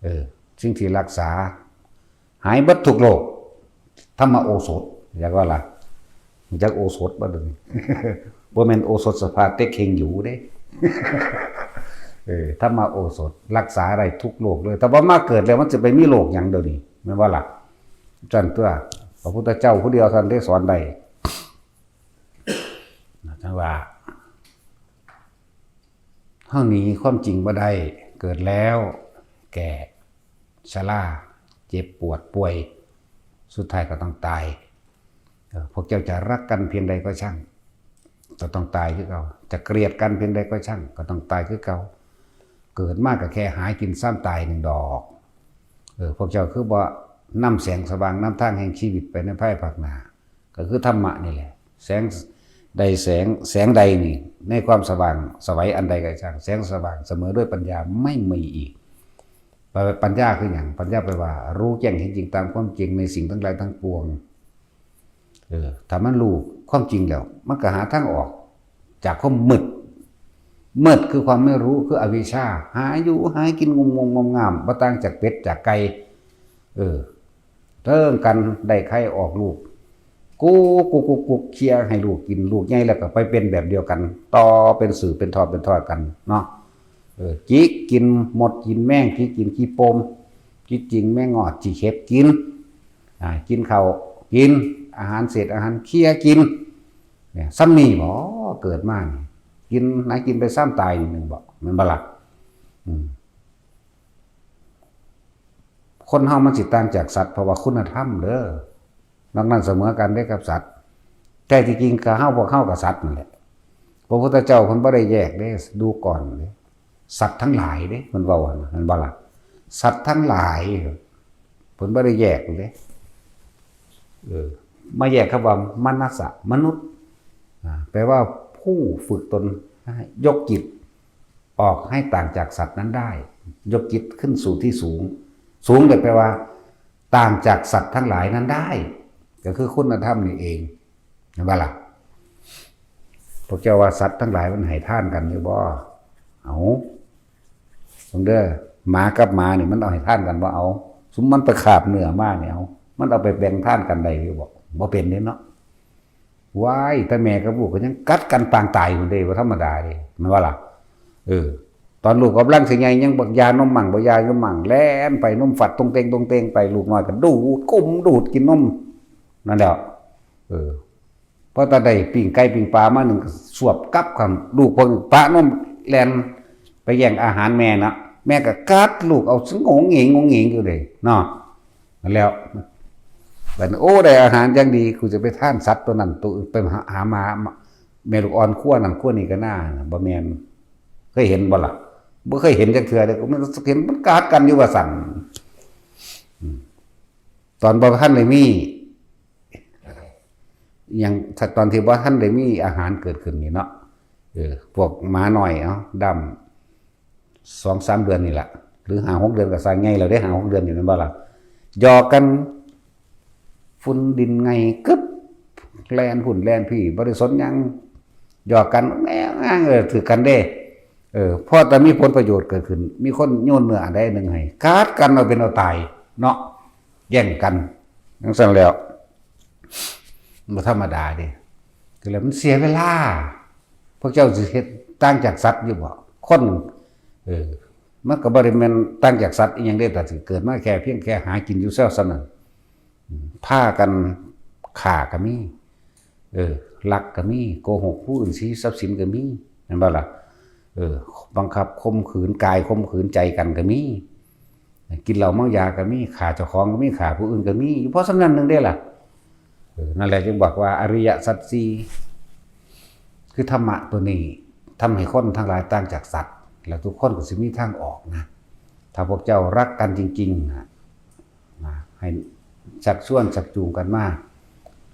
เออ สิ่งที่รักษา หายเบิดทุกโรค ธรรมโอสถ อยากว่าล่ะ รู้จักโอสถบ่เดี๋ยวนี้ บ่แม่นโอสถสภาเต็กเฮงอยู่เด้ เออ ธรรมโอสถ รักษาได้ทุกโรคเลย ถ้าบ่มาเกิดแล้วมันจะไปมีโรคหยังเดี๋ยวนี้ แม่นบ่ล่ะ? จั่งซั่นตัว พระพุทธเจ้าผู้เดียวเท่านั้นที่สอนได้ จั่งว่า เฮาหนีความจริงบ่ได้ เกิดแล้ว แก่ ชรา เจ็บปวดป่วย สุดท้ายก็ต้องตาย เออ พวกเจ้าจะรักกันเพียงใดก็ช่าง ก็ต้องตายคือเก่า จะเกลียดกันเพียงใดก็ช่าง ก็ต้องตายคือเก่า เกิดมาก็แค่หากินซ้ำตายหนึ่งดอก เออ พวกเจ้าคือบ่นำแสงสว่างนำทางแห่งชีวิตไปในภายภาคหน้า ก็คือธรรมะนี่แหละ แสงใดแสง แสงใดนี่ ในความสว่างไสวอันใดก็ช่าง แสงสว่างเสมอด้วยปัญญาไม่มีอีก ปัญญาคือหยัง? ปัญญาแปลว่ารู้แจ้งเห็นจริงตามความจริงในสิ่งทั้งหลายทั้งปวง เออ ถ้ามันรู้ความจริงแล้ว มันก็หาทางออกจากความมืด มืดคือความไม่รู้ คืออวิชชา หาอยู่หากินงมงมงมงาม บ่ต่างจากเป็ดจากไก่ เออ เทิงกันได้ไข่ออกลูก กุกกุกกุกกุก เคี่ยให้ลูกกิน ลูกใหญ่แล้วก็ไปเป็นแบบเดียวกัน ต่อเป็นสืบเป็นทอดเป็นทอดกันเนาะ เออ จิกกินมดกินแมง จิกกินขี้โปม จิกกินแมงงอด ขี้เข็บกิน อ่า กินข้าว กินอาหารเศษอาหาร เคี่ยกิน เนี่ย ส่ำนี้บ่ เกิดมานี่ กินหากินไปซ้ำตายนี่หนึ่งบ่ แม่นบ่ล่ะ? อืม คนเฮามันสิต่างจากสัตว์ เพราะว่าคุณธรรมเด้อ นอกนั้นเสมอกันเด้กับสัตว์ แท้ที่จริงก็เฮา พวกเฮากับสัตว์นั่นแหละ พระพุทธเจ้าเพิ่นบ่ได้แยกเด้ ดูก่อนเด้ สัตว์ทั้งหลายเด้ เพิ่นเว้าหั่นน่ะ แม่นบ่ล่ะ? สัตว์ทั้งหลาย เพิ่นบ่ได้แยกเด้ เออ มาแยกคำว่ามนัสสะ มนุษย์ อ่า แปลว่าผู้ฝึกตนให้ยกจิตออกให้ต่างจากสัตว์นั้นได้ ยกจิตขึ้นสู่ที่สูง สูงเลยแปลว่า ต่างจากสัตว์ทั้งหลายนั้นได้ ก็คือคุณธรรมนี่เอง แม่นบ่ล่ะ? พวกเจ้าว่าสัตว์ทั้งหลายมันให้ทานกันอยู่บ่? เอา เบิ่งเด้อ หมากับหมานี่มันเอาให้ทานกันบ่? เอา ซุมมันไปคาบเนื้อมานี่ เอา มันเอาไปแบ่งทานกันได้อยู่บ่? บ่เป็นเด้เนาะ ว้าย แต่แม่กับลูกก็ยังกัดกันปางตายพุ้นเด้ บ่ธรรมดาเด้ แม่นบ่ล่ะ? เออ ตอนลูกกำลังสิใหญ่ยังบักยานมมั่ง บักยานมมั่ง แล่นไปนมฟัดตรงเต็งตรงเต็งไป ลูกน้อยก็ดูด กุมดูดกินนม นั่นแหละ เออ พอตาได้ปิ้งไก่ปิ้งปลามาหนึ่งก็สวบกับคำ ลูกพวกปะนมแล่นไปแย่งอาหารแม่นะ แม่ก็กัดลูกเอา งงเหงงงเหงอยู่เลยเนาะ นั่นแล้ว บัดนี้ โอ้ ได้อาหารอย่างดี กูจะไปทานสัตว์ตัวนั้นตัวอื่น ไปหา หามา แม่ลูกอ่อนขั้วนั่นขั้วนี่ก็น่า บ่แม่น เคยเห็นบ่ล่ะ? บ่เคยเห็นจักเทื่อเด้ ก็มันเห็นมันกัดกันอยู่ว่าซั่น อืม ตอนบ่ทันได้มี อย่าง ถ้าตอนที่บ่ทันได้มีอาหารเกิดขึ้นนี่เนาะ เออ พวกหมาน้อย เอ้า ดำ สองสามเดือนนี่แหละ หรือห้าหกเดือนก็สร้างใหญ่แล้วเด้ ห้าหกเดือนนี่แม่นบ่ล่ะ หยอกกัน ฝุ่นดินไงกึบ แล่นพุ้นแล่นพี้ บ่ได้สนหยัง หยอกกัน แม่ง เออ ถือกันเด้ เออ พอแต่มีผลประโยชน์เกิดขึ้น มีคนโยนเนื้ออันใดอันหนึ่งให้ กัดกันเอาเป็นเอาตาย เนาะ แย่งกัน จั่งซั้นแล้ว บ่ธรรมดาเด้ ก็เลยมันเสียเวลา พวกเจ้าสิเฮ็ดต่างจากสัตว์อยู่บ่ คน เออ มันก็บ่ได้แม่นต่างจากสัตว์อีหยังเด้ แต่สิเกิดมาแค่เพียงแค่หากินอยู่แซวส่ำนั้น อืม พากันฆ่าก็มี เออ ลักก็มี โกหกผู้อื่น สีทรัพย์สินก็มี แม่นบ่ล่ะ เออ บังคับข่มขืนกาย ข่มขืนใจกันก็มี กินเหล้าเมายาก็มี ฆ่าเจ้าของก็มี ฆ่าผู้อื่นก็มี อยู่พอส่ำนั้นหนึ่งเด้ล่ะ เออ นั่นแหละจึงบอกว่าอริยสัจสี่ คือธรรมะตัวนี้ ทำให้คนทั้งหลายต่างจากสัตว์ แล้วทุกคนก็สิมีทางออกนะ ถ้าพวกเจ้ารักกันจริงๆนะ นะ ให้ชักชวนชักจูงกันมา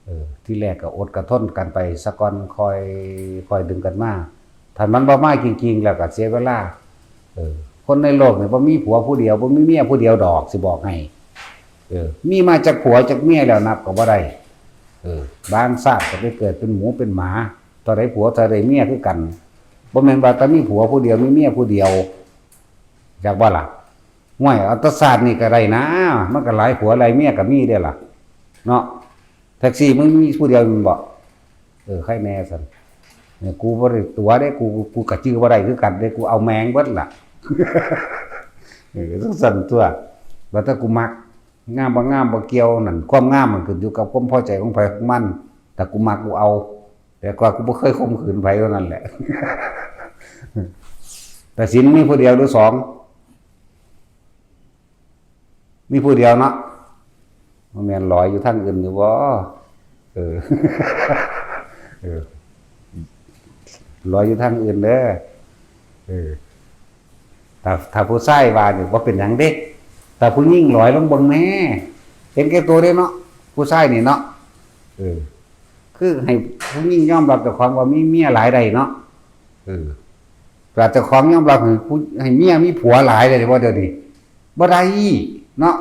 เออ ที่แรกก็อดกะทนกันไปซะก่อน ค่อย ค่อยดึงกันมา ถ้ามันบ่มาจริงๆ แล้วก็เสียเวลา เออ คนในโลกนี่บ่มีผัวผู้เดียว บ่มีเมียผู้เดียวดอก สิบอกให้ เออ มีมาจักผัวจักเมียแล้วนับก็บ่ได้ เออ บางชาติก็ไปเกิดเป็นหมูเป็นหมา เท่าใดผัวเท่าใดเมียคือกัน บ่แม่นว่าแต่มีผัวผู้เดียว มีเมียผู้เดียว อยากบ่ล่ะ ห้วย เอาแต่ชาตินี่ก็ได้นะ มันก็หลายผัวหลายเมียก็มีเด้ล่ะ เนาะ แท็กซี่มึงมีผู้เดียวแม่นบ่ เออ ใครแน่ซั่น เนี่ย กูบ่ได้ตั๋วเด้ กู กูก็จื่อบ่ได้คือกันเด้ กูเอาแม่งเบิดล่ะ เออ จั่งซั้นตั๊ว ว่าแต่กูมัก งามบ่งามบ่เกี่ยวนั่น ความงามมันขึ้นอยู่กับความพอใจของไผของมัน ถ้ากูมักกูเอา แต่ก็กูบ่เคยข่มขืนไผเท่านั้นแหละ แต่ศีลมีผู้เดียวหรือสอง มีผู้เดียวเนาะ บ่แม่นลอยอยู่ทางอื่นอยู่บ่ เออ เออ ลอยอยู่ทางอื่นเด้อ เออ ถ้า ถ้าผู้ชายว่านี่บ่เป็นหยังเด้ แต่ผู้หญิงลอยลองเบิ่งแหม เห็นแก่ตัวเด้เนาะ ผู้ชายนี่เนาะ เออ คือให้ผู้หญิงยอมรับเจ้าของว่ามีเมียหลายได้เนาะ เออ แต่เจ้าของยอมรับให้ผู้ ให้เมียมีผัวหลายได้บ่เดี๋ยวนี้ บ่ได้เนาะ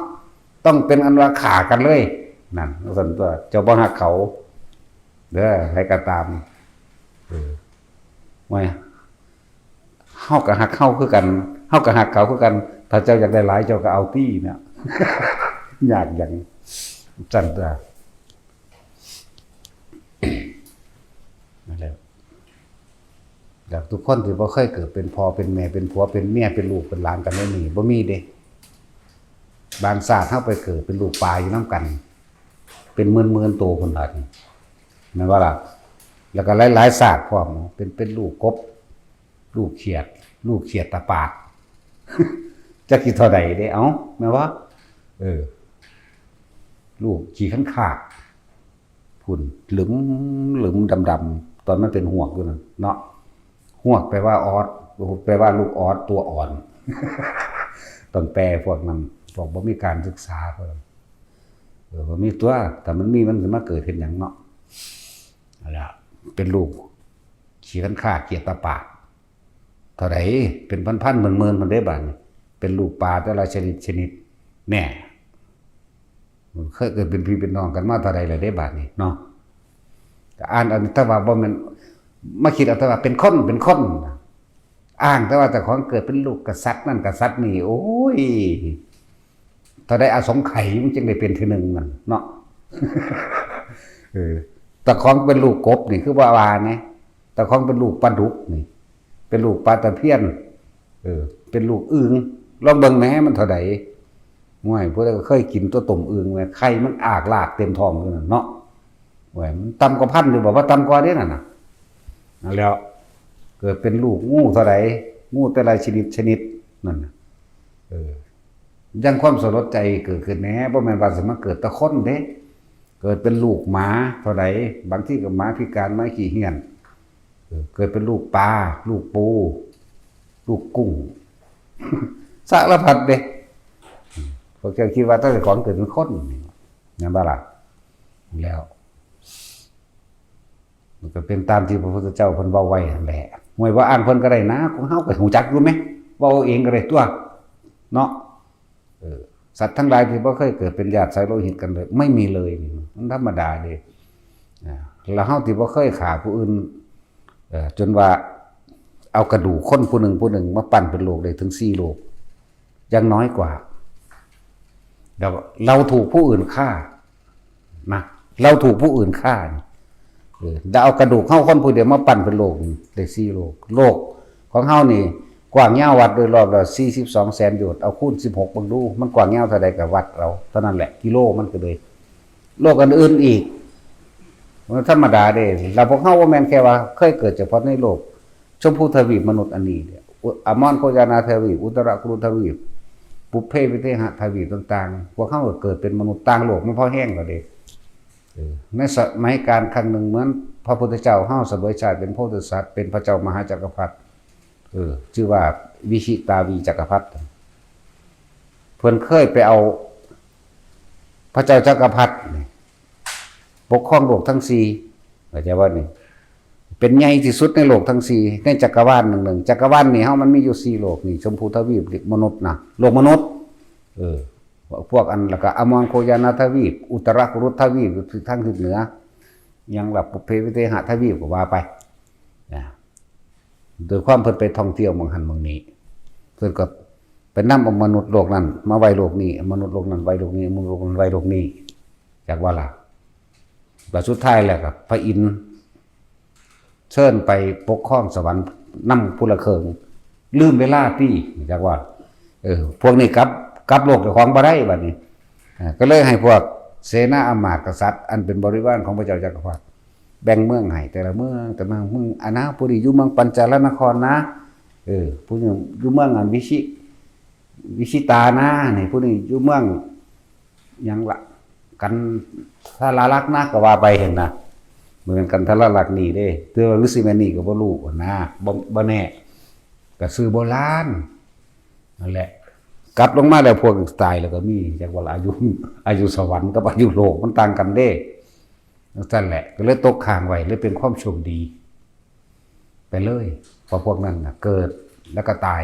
ต้องเป็นอันว่าฆ่ากันเลย นั่น จั่งซั้นตั๊ว เจ้าบ่ฮักเขา เด้อ ใครก็ตาม เออ ว่า เฮาก็ฮักเฮาคือกัน เฮาก็ฮักเขาคือกัน ถ้าเจ้าอยากได้หลาย เจ้าก็เอาตี้เนี่ย ยากหยัง จั่งซั้นตั๊ว นั่นแหละ แล้วทุกคนที่บ่เคยเกิดเป็นพ่อเป็นแม่ เป็นผัวเป็นเมีย เป็นลูกเป็นหลานกันได้นี่ บ่มีเด้ บางชาติเฮาไปเกิดเป็นลูกปลาอยู่นำกัน เป็นหมื่นๆ ตัวพุ้นล่ะนี่ แม่นบ่ล่ะ แล้วก็หลายๆ ชาติพร้อม เป็น เป็นลูกกบ ลูกเขียด ลูกเขียดตาปาด จักสิเท่าใดเด้ เอ้า แม่นบ่ เออ ลูกขี้คันคาก พุ้น หลึม หลึมดำๆ ตอนมันเป็นฮวกอยู่นั่นเนาะ ฮวกแปลว่าออส แปลว่าลูกออสตัวอ่อน ต้องแปลพวกนั้น พวกบ่มีการศึกษาพวกนั้น เออ บ่มีตั๊ว ถ้ามันมีมันสิมาเกิดเฮ็ดหยังเนาะ นั่นล่ะ เป็นลูกขี้คันคากเขียดตาปาด เท่าใด เป็นพันๆ หมื่นๆ พุ้นเด้บาดนี้ เป็นลูกปลาแต่ละชนิดชนิด แน่ เคยเกิดเป็นพี่เป็นน้องกันมาเท่าใดแล้วเด้บาดนี้เนาะ ก็อ่านเอาแต่ว่าบ่แม่น มาคิดเอาแต่ว่าเป็นคน เป็นคน อ้างแต่ว่าเจ้าของเกิดเป็นลูกกษัตริย์นั่นกษัตริย์นี่ โอ้ย เท่าใดอสงไขยมันจึงได้เป็นทีหนึ่งนั่นเนาะ เออ เจ้าของเป็นลูกกบนี่คือว่า ว่าไง เจ้าของเป็นลูกปลาดุกนี่ เป็นลูกปลาตะเพียน เออ เป็นลูกอึ่ง ลองเบิ่งแหมมันเท่าใด ห้วย ผู้ใดก็เคยกินตั๊วต้มอึ่งแหม ไข่มันอากลากเต็มท้องอยู่นั่นเนาะ ห้วย มันต่ำกว่าพันอยู่บ่ บ่ต่ำกว่าเด้นั่นน่ะ นั่นแหล้ว เกิดเป็นลูกงูเท่าใด งูแต่ละชนิดชนิดนั่นน่ะ เออ ยังความสลดใจเกิดขึ้นแหน่ บ่แม่นว่าสิมาเกิดแต่คนเด้ เกิดเป็นลูกหมาเท่าใด บางทีก็หมาพิการ หมาขี้เหี้ยน เออ เกิดเป็นลูกปลา ลูกปู ลูกกุ้ง สารพัดเด้ พวกเจ้าคิดว่าแต่เจ้าของเกิดเป็นคนนี่ แม่นบ่ล่ะ แล้ว มันก็เป็นตามที่พระพุทธเจ้าเพิ่นเว้าไว้นั่นแหละ ห้วยบ่อ้างเพิ่นก็ได้นะ ของเฮาก็ฮู้จักอยู่แหม เว้าเอาเองก็ได้ตั๊ว เนาะ เออ สัตว์ทั้งหลายที่บ่เคยเกิดเป็นญาติสายโลหิตกันเลย ไม่มีเลยนี่ มันธรรมดาเด้ อ่า แล้วเฮาที่บ่เคยฆ่าผู้อื่น เอ่อ จนว่าเอากระดูกคนผู้หนึ่งผู้หนึ่งมาปั้นเป็นโลกได้ถึงสี่โลก ยังน้อยกว่า แล้วเราถูกผู้อื่นฆ่า นะ เราถูกผู้อื่นฆ่านี่ เออ แล้วเอากระดูกเฮาคนผู้เดียวมาปั้นเป็นโลกนี่ ได้สี่โลก โลกของเฮานี่ กว้างยาววัดโดยรอบแล้ว สี่สิบสองแสน โยชน์ เอาคูณ สิบหก เบิ่งดู มันกว้างยาวเท่าใดก็วัดเอา เท่านั้นแหละ กิโลมันก็เลย โลกอื่นๆอีก มันธรรมดาเด้ แล้วพวกเฮาบ่แม่นแค่ว่าเคยเกิดเฉพาะในโลก ชมพูทวีปมนุษย์อันนี้เนี่ย อุ- อมรโคจานาทวีป อุตรกุรุทวีป ปุพเพวิเทหะทวีปต่างๆ พวกเฮาก็เกิดเป็นมนุษย์ต่างโลก มันพอแฮงแล้วเด้ เออ ในสมัยกาลครั้งหนึ่ง เหมือนพระพุทธเจ้าเฮาเสวยชาติเป็นโพธิสัตว์ เป็นพระเจ้ามหาจักรพรรดิ เออ ชื่อว่าวิชิตาวีจักรพรรดิ เพิ่นเคยไปเอาพระเจ้าจักรพรรดินี่ปกครองโลกทั้งสี่ เข้าใจบ่นี่ เป็นใหญ่ที่สุดในโลกทั้งสี่ ในจักรวาลหนึ่งๆ จักรวาลนี่เฮามันมีอยู่สี่โลกนี่ ชมพูทวีป มนุษย์นะ โลกมนุษย์ เออ พวกอัน แล้วก็อมรโคจานาทวีป อุตรกุรุทวีป ทางทิศเหนือ ยังละปุพเพวิเทหะทวีปก็ว่าไป นะ โดยความเพิ่นไปท่องเที่ยวหม่องหั้นหม่องนี้ เพิ่นก็ไปนำเอามนุษย์โลกนั้นมาไว้โลกนี้ มนุษย์โลกนั้นไว้โลกนี้ มนุษย์โลกนั้นไว้โลกนี้ จักว่าล่ะ บัดสุดท้ายแล้วก็พระอินทร์เชิญไปปกครองสวรรค์นำผู้ละเคิง ลืมเวลาติ จักว่า เออ พวกนี้กลับ กลับโลกเจ้าของบ่ได้บัดนี้ อ่า ก็เลยให้พวกเสนาอำมาตย์กษัตริย์ อันเป็นบริวารของพระเจ้าจักรพรรดิ แบ่งเมืองให้แต่ละเมือง แต่ละเมือง มึง อานา ผู้นี้อยู่เมืองปัญจาลนครนะ เออ ผู้นี้อยู่เมืองอันวิชิ- วิชิตานะ นี่ ผู้นี้อยู่เมืองหยังละ กันทาราลักษณ์นะ ก็ว่าไปหั้นนะ บ่แม่นกันทาราลักษณ์นี่เด้ แต่ว่าฤๅษีแม่นนี่ก็บ่รู้หั้นนะ บ่- บ่แน่ ก็ชื่อโบราณ นั่นแหละ กลับลงมาแล้วพวกตายแล้วก็มี จักว่าละ อายุ- อายุสวรรค์กับอายุโลกมันต่างกันเด้ จั่งซั่นแหละ ก็เลยตกค้างไว้ เลยเป็นความโชคดี ไปเลย เพราะพวกนั้นน่ะ เกิดแล้วก็ตาย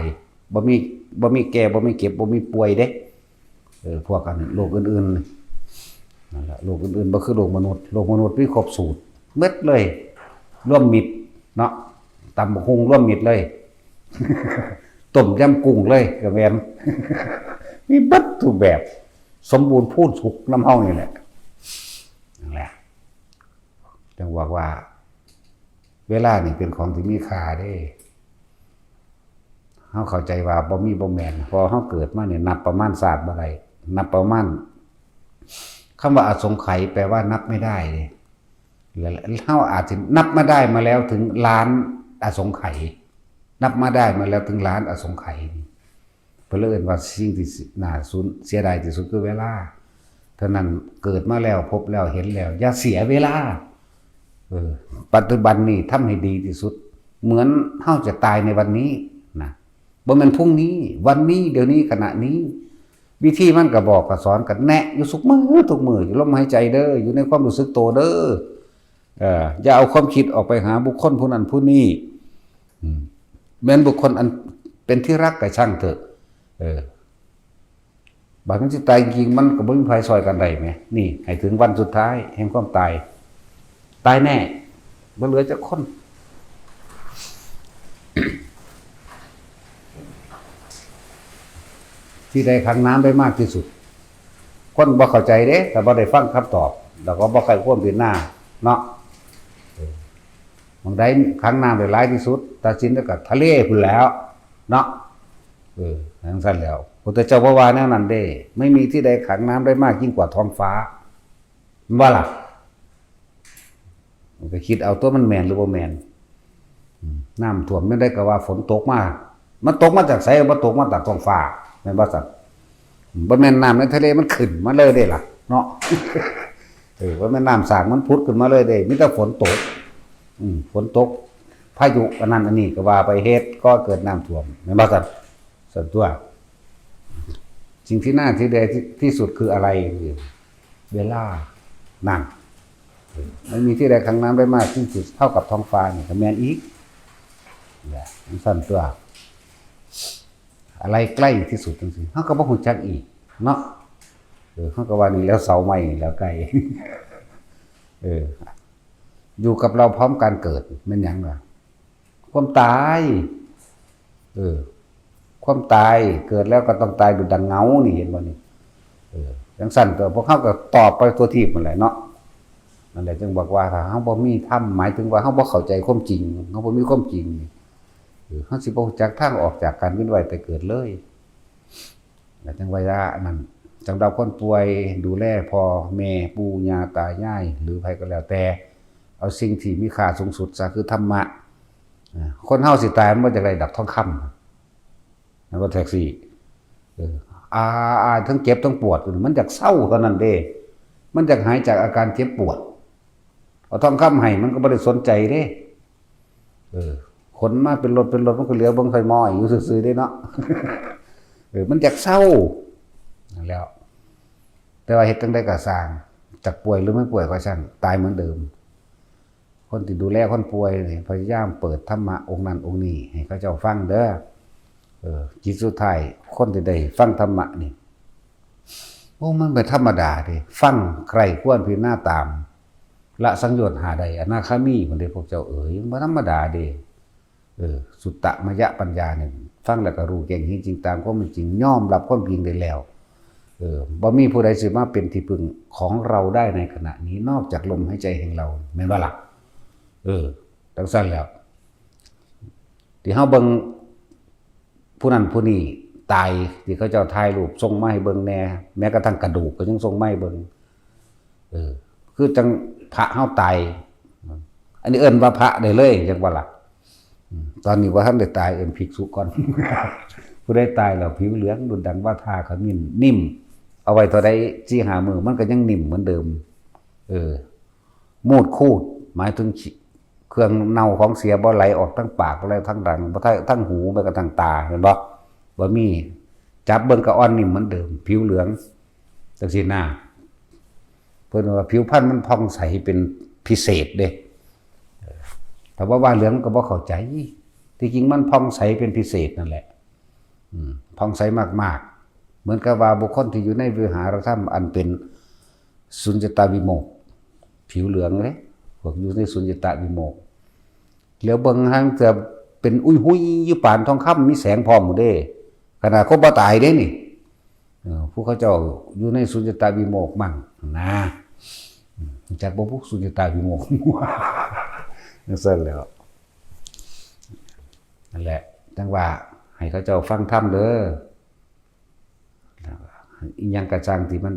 บ่มี- บ่มีแก่ บ่มีเจ็บ บ่มีป่วยเด้ เออ พวกอันโลกอื่นๆ นั่นแหละ โลกอื่นๆ บ่คือโลกมนุษย์ โลกมนุษย์มีครบสูตรหมดเลย รวมมิตรเนาะ ตำบักหุ่งรวมมิตรเลย ต้มยำกุ้งเลยก็แม่น มีเบิดทุกแบบ สมบูรณ์พูนสุขนำเฮานี่แหละ นั่นแหละ จั่งบอกว่า เวลานี่เป็นของที่มีค่าเด้ เฮาเข้าใจว่าบ่มีบ่แม่น เพราะเฮาเกิดมาเนี่ยนับประมาณชาติบ่ได้ นับประมาณ คำว่าอสงไขยแปลว่านับไม่ได้เด้ และเฮาอาจจะนับมาได้มาแล้วถึงล้านอสงไขย นับมาได้มาแล้วถึงล้านอสงไขย เพิ่นเลยเอิ้นว่าสิ่งที่น่าสูญเสียดายที่สุดคือเวลา เท่านั้น เกิดมาแล้ว พบแล้ว เห็นแล้ว อย่าเสียเวลา เออ ปัจจุบันนี่ทำให้ดีที่สุด เหมือนเฮาจะตายในวันนี้นะ บ่แม่นพรุ่งนี้ วันนี้ เดี๋ยวนี้ ขณะนี้ วิธีมันก็บอกก็สอนก็แนะอยู่ทุกมื้อทุกมื้อ อยู่ลมหายใจเด้อ อยู่ในความรู้สึกโตเด้อ เออ อย่าเอาความคิดออกไปหาบุคคลผู้นั้นผู้นี้ อืม แม้นบุคคลอันเป็นที่รักก็ช่างเถอะ เออ บาดมันสิตายจริงๆ มันก็บ่มีไผซ่อยกันได้แหม นี่ ให้ถึงวันสุดท้ายแห่งความตาย ตายแน่ บ่เหลือจักคน ที่ใดขังน้ำได้มากที่สุด คนบ่เข้าใจเด้ ถ้าบ่ได้ฟังคำตอบ แล้วก็บ่ใคร่ควรพิจารณา เนาะ เออ หม่องใดขังน้ำได้หลายที่สุด ตัดสินแล้วก็ทะเลพู้นแหล้ว เนาะ เออ จั่งซั่นแหล้ว พุทธเจ้าบ่ว่าแนวนั้นเด้ ไม่มีที่ใดขังน้ำได้มากยิ่งกว่าท้องฟ้า แม่นบ่ล่ะ มันก็คิดเอาตั๊ว มันแม่นหรือบ่แม่น อืม น้ำท่วมยามใดก็ว่าฝนตกมา มันตกมาจากไส บ่ตกมาจากท้องฟ้า แม่นบ่ซั่น บ่แม่นน้ำในทะเลมันขึ้นมาเลยเด้ล่ะ เนาะ เออ บ่แม่นน้ำสร้างมันผุดขึ้นมาเลยเด้ มีแต่ฝนตก อืม ฝนตก พายุอันนั้นอันนี้ก็ว่าไป เหตุก่อเกิดน้ำท่วม แม่นบ่ซั่น ซั่นตั๊ว สิ่งที่น่าเสียดายที่- ที่สุดคืออะไร เวลา นั่น เออ ไม่มีที่ใดขังน้ำได้มากที่สุดเท่ากับท้องฟ้านี่ ก็แม่นอีก แหละมันสั้นตัว อะไรใกล้ที่สุดจังซี่เฮาก็บ่ฮู้จักอีกเนาะ เออ เฮาก็ว่านี่แล้วเสาไม้นี่แล้วใกล้ เออ อยู่กับเราพร้อมการเกิดแม่นหยังล่ะ ความตาย เออ ความตาย เกิดแล้วก็ต้องตายดุจดังเงานี่ เห็นบ่นี่ เออ จังซั่นตัวพวกเฮาก็ตอบไปทั่วทีปนั่นแหละเนาะ นั่นแหละจึงบอกว่าถ้าเฮาบ่มีธรรม หมายถึงว่าเฮาบ่เข้าใจความจริง เฮาบ่มีความจริงนี่ เออ เฮาสิบ่รู้จักทางออกจากการเวียนว่ายตายเกิดเลย แล้วจังว่านั่น สำหรับคนป่วย ดูแลพ่อแม่ปู่ย่าตายาย หรือใครก็แล้วแต่ เอาสิ่งที่มีค่าสูงสุดซะ คือธรรมะ อ่า คนเฮาสิตายมันบ่จักได้ดอกทองคำ นั่นบ่แท็กซี่ เออ อ่า อ่า ทั้งเจ็บทั้งปวด มันอยากเศร้าเท่านั้นเด้ มันอยากหายจากอาการเจ็บปวด เอาทองคำให้มันก็บ่ได้สนใจเด้ เออ ขนมาเป็นรถเป็นรถมันก็เหลือเบิ่งไฟหม้ออยู่ซื่อๆเด้เนาะ เออ มันอยากเศร้า นั่นแหล้ว แต่ว่าเฮ็ดจั่งใดก็ซ่าง จักป่วยหรือไม่ป่วยก็ช่าง ตายเหมือนเดิม คนที่ดูแลคนป่วยนี่ พยายามเปิดธรรมะองค์นั้นองค์นี้ให้เขาเจ้าฟังเด้อ เออ จิตสุดท้าย คนที่ได้ฟังธรรมะนี่ โอ้ มันบ่ธรรมดาเด้ ฟังใคร่ครวญพิจารณาตาม ละสังโยชน์ห้าได้ อนาคามีพุ้นเด้ พวกเจ้าเอ๋ย มันบ่ธรรมดาเด้ เออ สุตตมยปัญญานี่ ฟังแล้วก็รู้แจ้งเห็นจริงตามความเป็นจริง ยอมรับความจริงได้แล้ว เออ บ่มีผู้ใดสิมาเป็นที่พึ่งของเราได้ในขณะนี้ นอกจากลมหายใจแห่งเรา แม่นบ่ล่ะ เออ จั่งซั่นแล้ว ที่เฮาเบิ่ง ผู้นั้นผู้นี้ตาย ที่เขาเจ้าถ่ายรูปส่งมาให้เบิ่งแหน่ แม้กระทั่งกระดูกก็ยังส่งมาให้เบิ่ง เออ คือจั่งพระเฮาตาย อันนี้เอิ้นว่าพระได้เลย จั่งว่าล่ะ อืม ตอนนี้บ่ทันได้ตาย เอิ้นภิกษุก่อน ผู้ใดตายแล้วผิวเหลืองดุจดังว่าทาขมิ้น นิ่ม เอาไว้เท่าใด สี่ห้ามื้อ มันก็ยังนิ่มเหมือนเดิม เออ มูดคูด หมายถึงขี้ เครื่องเน่าของเสียบ่ไหลออกทางปาก บ่ไหลทางดัง บ่ทาง ทางหู แม้กระทั่งตา เห็นบ่ บ่มี จับเบิ่งก็อ่อนนิ่มเหมือนเดิม ผิวเหลือง จั่งซี้นะ เพิ่นว่าผิวพรรณมันผ่องใสเป็นพิเศษเด้ ถ้าว่าว่าเหลืองก็บ่เข้าใจ ที่จริงมันผ่องใสเป็นพิเศษนั่นแหละ อืม ผ่องใสมากๆ เหมือนกับว่าบุคคลที่อยู่ในวิหารธรรมอันเป็นสุญญตาวิโมกข์ ผิวเหลืองเลย พวกอยู่ในสุญญตาวิโมกข์ เหลียวเบิ่งหางเทื่อเป็นอุ้ยหุยอยู่ปานทองคำ มีแสงพร้อมหมดเด้ ขนาดคนบ่ตายเด้นี่ เออ ผู้เขาเจ้าอยู่ในสุญญตาวิโมกข์มั่งนะ อืม จักบ่พุกสุญญตาวิโมกข์ จั่งซั่นแหล้ว นั่นแหละ จั่งว่าให้เขาเจ้าฟังธรรมเด้อ อีหยังกะซ่างที่มัน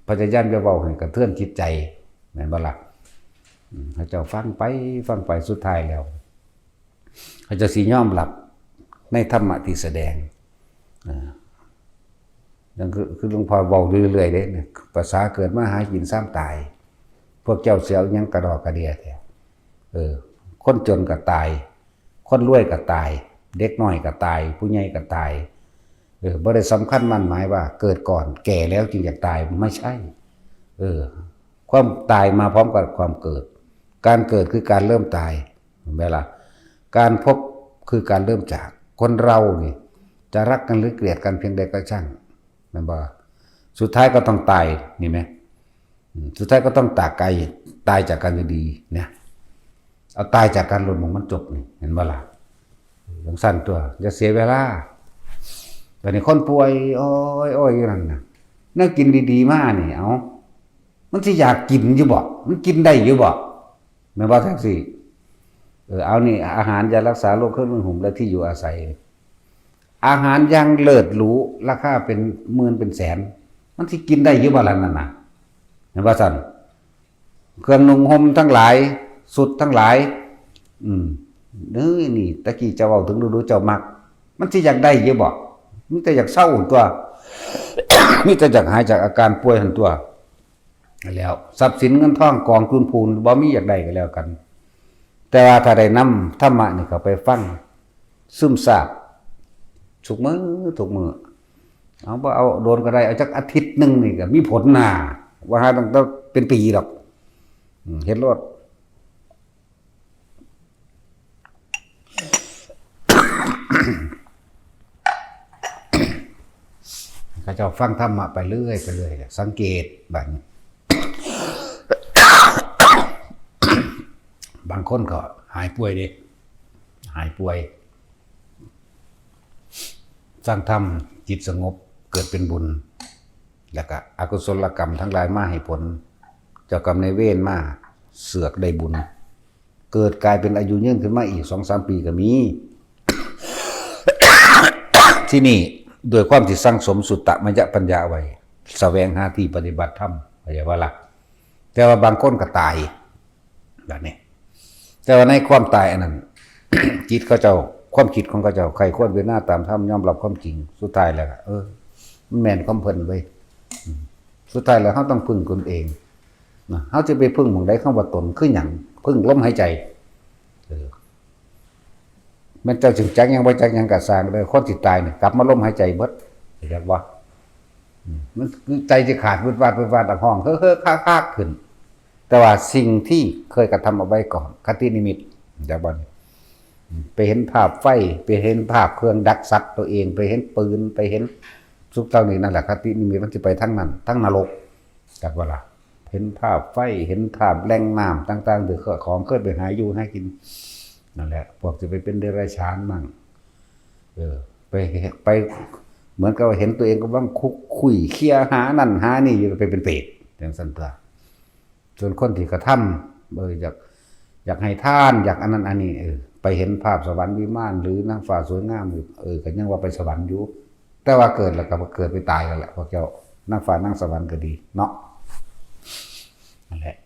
พยายามจะเว้าให้กระเทือนจิตใจ แม่นบ่ล่ะ อืม เขาเจ้าฟังไป ฟังไป สุดท้ายแล้ว เขาเจ้าสิยอมรับในธรรมะที่แสดง อ่า นั่นคือ คือหลวงพ่อเว้าเรื่อยๆเด้ ภาษาเกิดมาหากินซ้ำตาย พวกเจ้าสิเอาหยังกระดอกกระเดียแท้ เออ คนจนก็ตาย คนรวยก็ตาย เด็กน้อยก็ตาย ผู้ใหญ่ก็ตาย เออ บ่ได้สำคัญมั่นหมายว่าเกิดก่อน แก่แล้วจึงอยากตาย ไม่ใช่ เออ ความตายมาพร้อมกับความเกิด การเกิดคือการเริ่มตาย เห็นไหมล่ะ การพบคือการเริ่มจาก คนเรานี่ จะรักกันหรือเกลียดกันเพียงใดก็ช่าง แม่นบ่ สุดท้ายก็ต้องตาย นี่ไหม อืม สุดท้ายก็ต้องตากไกล ตายจากกันอยู่ดีเนี่ย เอาตายจากกันหล่นหมองมันจบนี่ เห็นบ่ล่ะ จั่งซั่นตัว อย่าเสียเวลา ตอนนี้คนป่วย โอ้ย โอ้ย อยู่นั่นน่ะ แนวกินดีๆ มานี่ เอ้า มันสิอยากกินอยู่บ่ มันกินได้อยู่บ่ แม่นบ่แท็กซี่ เออ เอานี่ อาหารยารักษาโรค เครื่องนุ่งห่ม และที่อยู่อาศัย อาหารอย่างเลิศหรู ราคาเป็นหมื่นเป็นแสน มันสิกินได้อยู่บ่ล่ะนั่นน่ะ เห็นบ่ซั่น เครื่องนุ่งห่มทั้งหลาย ชุดทั้งหลาย อืม เอ้ย นี่ ตะกี้เจ้าเว้าถึงฤดูเจ้ามัก มันสิอยากได้อยู่บ่ มีแต่อยากเซาตัว มีแต่อยากหายจากอาการป่วยหั่นตัว แล้ว ทรัพย์สินเงินทองกองจุนพูน บ่มีอยากได้ก็แล้วกัน แต่ว่าถ้าได้นำธรรมะนี่เข้าไปฟัง ซึมซาบ ทุกมื้อ ทุกมื้อ เอา บ่เอาโดนก็ได้ เอาจักอาทิตย์หนึ่งนี่ก็มีผลน่า ว่าหาตั้งแต่เป็นปีดอก อืม เฮ็ดโลด ถ้าเจ้าฟังธรรมะไปเรื่อยไปเรื่อยเนี่ยสังเกตแบบนี้ บางคนก็หายป่วยเด้ หายป่วย ฟังธรรม จิตสงบ เกิดเป็นบุญ แล้วก็อกุศลกรรมทั้งหลายมาให้ผล เจ้ากรรมนายเวรมาเสือกได้บุญ เกิดกลายเป็นอายุยืนขึ้นมาอีกสองสามปีก็มี ที่นี่ด้วยความที่สั่งสมสุตตะมยปัญญาไว้ แสวงหาที่ปฏิบัติธรรม เข้าใจบ่ล่ะ แต่ว่าบางคนก็ตายแบบนี้ แต่ว่าในความตายอันนั้น จิตเขาเจ้า ความคิดของเขาเจ้า ใคร่ครวญพิจารณาตามธรรม ยอมรับความจริง สุดท้ายแล้วก็ เออ มันแม่นความเพิ่นเว้ย อืม สุดท้ายแล้วเราต้องพึ่งตนเองนะ เราจะไปพึ่งหม่องใด คำว่าตนคือหยัง พึ่งลมหายใจ เออ แม่นเจ้าสิจักหยังบ่จักหยังก็ซ่างเด้อ คนสิตายนี่กลับมาลมหายใจเบิด เข้าใจบ่ อืม มันคือใจสิขาดวืดวาดวืดวาด ห้องเฮ้อๆ คากๆ ขึ้น แต่ว่าสิ่งที่เคยกระทำเอาไว้ก่อน คตินิมิต เข้าใจบ่ อืม ไปเห็นภาพไฟ ไปเห็นภาพเครื่องดักสัตว์ตัวเอง ไปเห็นปืน ไปเห็นสุขเหล่านี้ นั่นแหละ คตินิมิตมันสิไปทางนั้น ทางนรก จักว่าล่ะ เห็นภาพไฟ เห็นภาพแหล่งน้ำต่างๆ หรือของเคยไปหาอยู่หากิน นั่นแหละ พวกจะไปเป็นเดรัจฉานมั่ง เออ ไป ไป เหมือนกับว่าเห็นตัวเองกำลังคุกคุยเคลียร์หานั่นหานี่อยู่ ไปเป็นเปรต จังซั่นตัว ส่วนคนที่กระทำ เออ อยาก อยากให้ทาน อยากอันนั้นอันนี้ เออ ไปเห็นภาพสวรรค์วิมาน หรือนางฟ้าสวยงามอยู่ เออ ก็ยังว่าไปสวรรค์อยู่ แต่ว่าเกิดแล้วก็เกิดไปตายกันแหละ พวกเจ้า นางฟ้านางสวรรค์ก็ดีเนาะ นั่นแหละ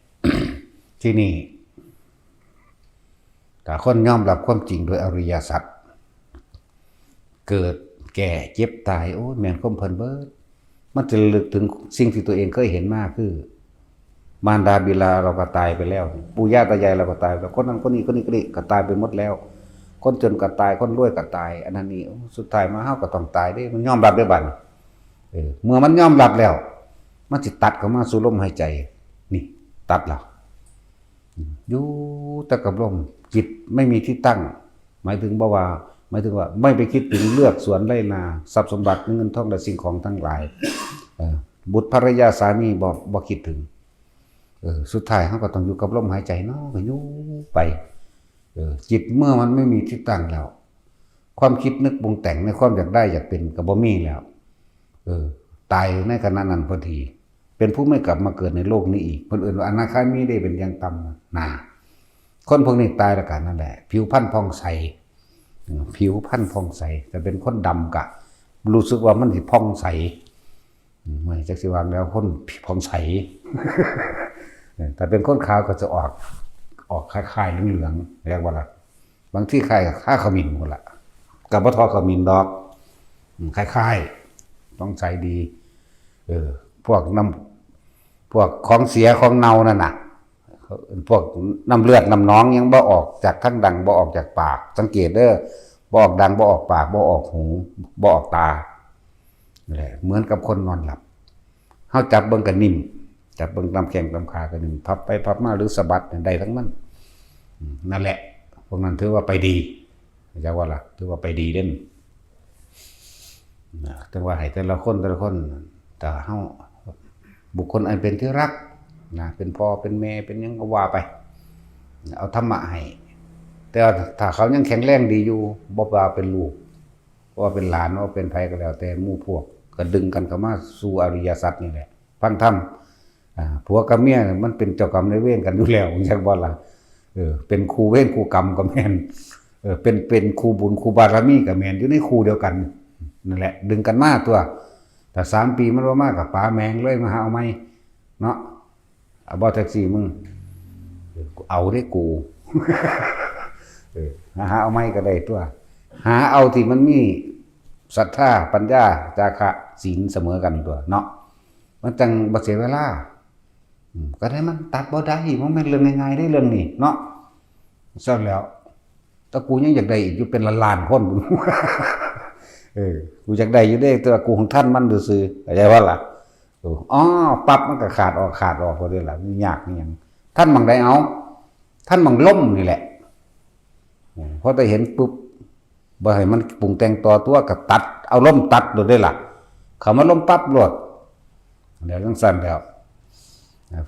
ที่นี่ ถ้าคนยอมรับความจริงโดยอริยสัจ เกิด แก่ เจ็บ ตาย โอ้ย แม่นความเพิ่นเบิด มันจะระลึกถึงสิ่งที่ตัวเองเคยเห็นมา คือ มารดาบิดาเราก็ตายไปแล้ว ปู่ย่าตายายเราก็ตายไปแล้ว คนนั้นคนนี้คนนี้คนนี้ก็ตายไปหมดแล้ว คนจนก็ตาย คนรวยก็ตาย อันนั้นนี่ โอ้ สุดท้ายมาเฮาก็ต้องตายเด้ มันยอมรับได้บัดนี้ เออ เมื่อมันยอมรับแล้ว มันสิตัดเข้ามาสู่ลมหายใจ นี่ ตัดแล้ว อยู่แต่กับลม จิตไม่มีที่ตั้ง หมายถึงบ่ว่า หมายถึงว่าไม่ไปคิดถึงเลือกสวนไร่นา ทรัพย์สมบัติเงินทองและสิ่งของทั้งหลาย เออ บุตรภรรยาสามีบ่ บ่คิดถึง เออ สุดท้ายเราก็ต้องอยู่กับลมหายใจเนาะ ก็อยู่ไป เออ จิตเมื่อมันไม่มีที่ตั้งแล้ว ความคิดนึกปรุงแต่งในความอยากได้อยากเป็นก็บ่มีแล้ว เออ ตายในขณะนั้นพอดี เป็นผู้ไม่กลับมาเกิดในโลกนี้อีก เพิ่นเอิ้นว่าอนาคามีได้เป็นอย่างต่ำนะ คนพวกนี้ตายแล้วกันนั่นแหละ ผิวพรรณผ่องใส อืม ผิวพรรณผ่องใส แต่เป็นคนดำกะ รู้สึกว่ามันสิผ่องใส อืม ไม่จักสิวางแล้วคนผ่องใส เออ แต่เป็นคนขาวก็จะออก ออกคล้ายๆเหลืองๆ เรียกว่าละ บางทีคล้ายกับข้าขมิ้นหมดละ กับบ่ทอขมิ้นดอก อืม คล้ายๆ ต้องใสดี เออ พวกน้ำ พวกของเสียของเน่านั่นน่ะ พวกน้ำเลือดน้ำหนองยังบ่ออกจากทางดัง บ่ออกจากปาก สังเกตเด้อ บ่ออกดัง บ่ออกปาก บ่ออกหู บ่ออกตา นั่นแหละ เหมือนกับคนนอนหลับ เฮาจับเบิ่งก็นิ่ม จับเบิ่งตามแข้งตามขาก็นิ่ม พับไปพับมาหรือสะบัดเนี่ยได้ทั้งนั้น อืม นั่นแหละ พวกนั้นถือว่าไปดี จักว่าล่ะ ถือว่าไปดีเด่น นะ จังว่าให้แต่ละคนแต่ละคน ถ้าเฮา บุคคลอันเป็นที่รัก นะ เป็นพ่อเป็นแม่เป็นหยังก็ว่าไป เอาธรรมะให้ แต่ว่าถ้าเขายังแข็งแรงดีอยู่ บ่ว่าเป็นลูก บ่ว่าเป็นหลาน บ่ว่าเป็นไผก็แล้วแต่ หมู่พวกก็ดึงกันเข้ามาสู่อริยสัจนี่แหละ ฟังธรรม อ่า ผัวกับเมียมันเป็นเจ้ากรรมนายเวรกันอยู่แล้ว จักบ่ล่ะ เออ เป็นคู่เวรคู่กรรมก็แม่น เออ เป็น เป็นคู่บุญคู่บารมีก็แม่น อยู่ในคู่เดียวกัน นั่นแหละ ดึงกันมาตัว ถ้าสามปีมันบ่มาก็ป๋าแม่งเลย มาหาเอาใหม่ เนาะ เอาบ่แท็กซี่มึง เออ กูเอาเด้กู เออ หา หาเอาใหม่ก็ได้ตัว หาเอาที่มันมีศรัทธา ปัญญา จาคะ ศีลเสมอกันตัวเนาะ มันจังบ่เสียเวลา อืม ก็ได้มันตัดบ่ได้ มันแม่นเรื่องง่ายๆได้เรื่องนี้เนาะ ซั่นแล้ว แต่กูยังอยากได้อีกอยู่เป็นล้านๆคน เออ กูอยากได้อยู่เด้ แต่ว่ากูของท่านมันซื่อๆ เข้าใจบ่ล่ะ เออ อ๋อ ปั๊บมันก็ขาดออก ขาดออกพอดีล่ะ มันยากอิหยัง ท่านหม่องใดเอา ท่านหม่องลมนี่แหละ อืม พอแต่เห็นปุ๊บ บ่ให้มันปรุงแต่งต่อตัว ก็ตัด เอาลมตัดโลดเด้ล่ะ เข้ามาลมปั๊บโลด แล้วจั่งซั่นแล้ว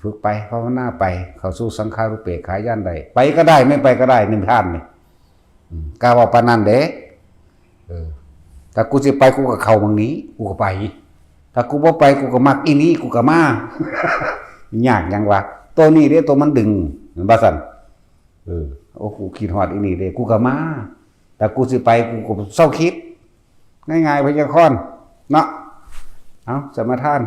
ฝึกไปภาวนาไป เข้าสู่สังขารูปเปกขาญาณได้ ไปก็ได้ ไม่ไปก็ได้ นิพพานนี่ อืม กล้าเว้าปานนั้นเด้ เออ ถ้ากูสิไป กูก็เข้าหม่องนี้ กูก็ไป ถ้ากูบ่ไป กูก็มักอีนี้ กูก็มา ยากหยังวะ ตัวนี้เด้ ตัวมันดึง แม่นบ่ซั่น เออ โอ้ กูคิดฮอดอีนี้เด้ กูก็มา ถ้ากูสิไป กูก็เซาคิด ง่ายๆ ไวยากรณ์ เนาะ เอา สมาทาน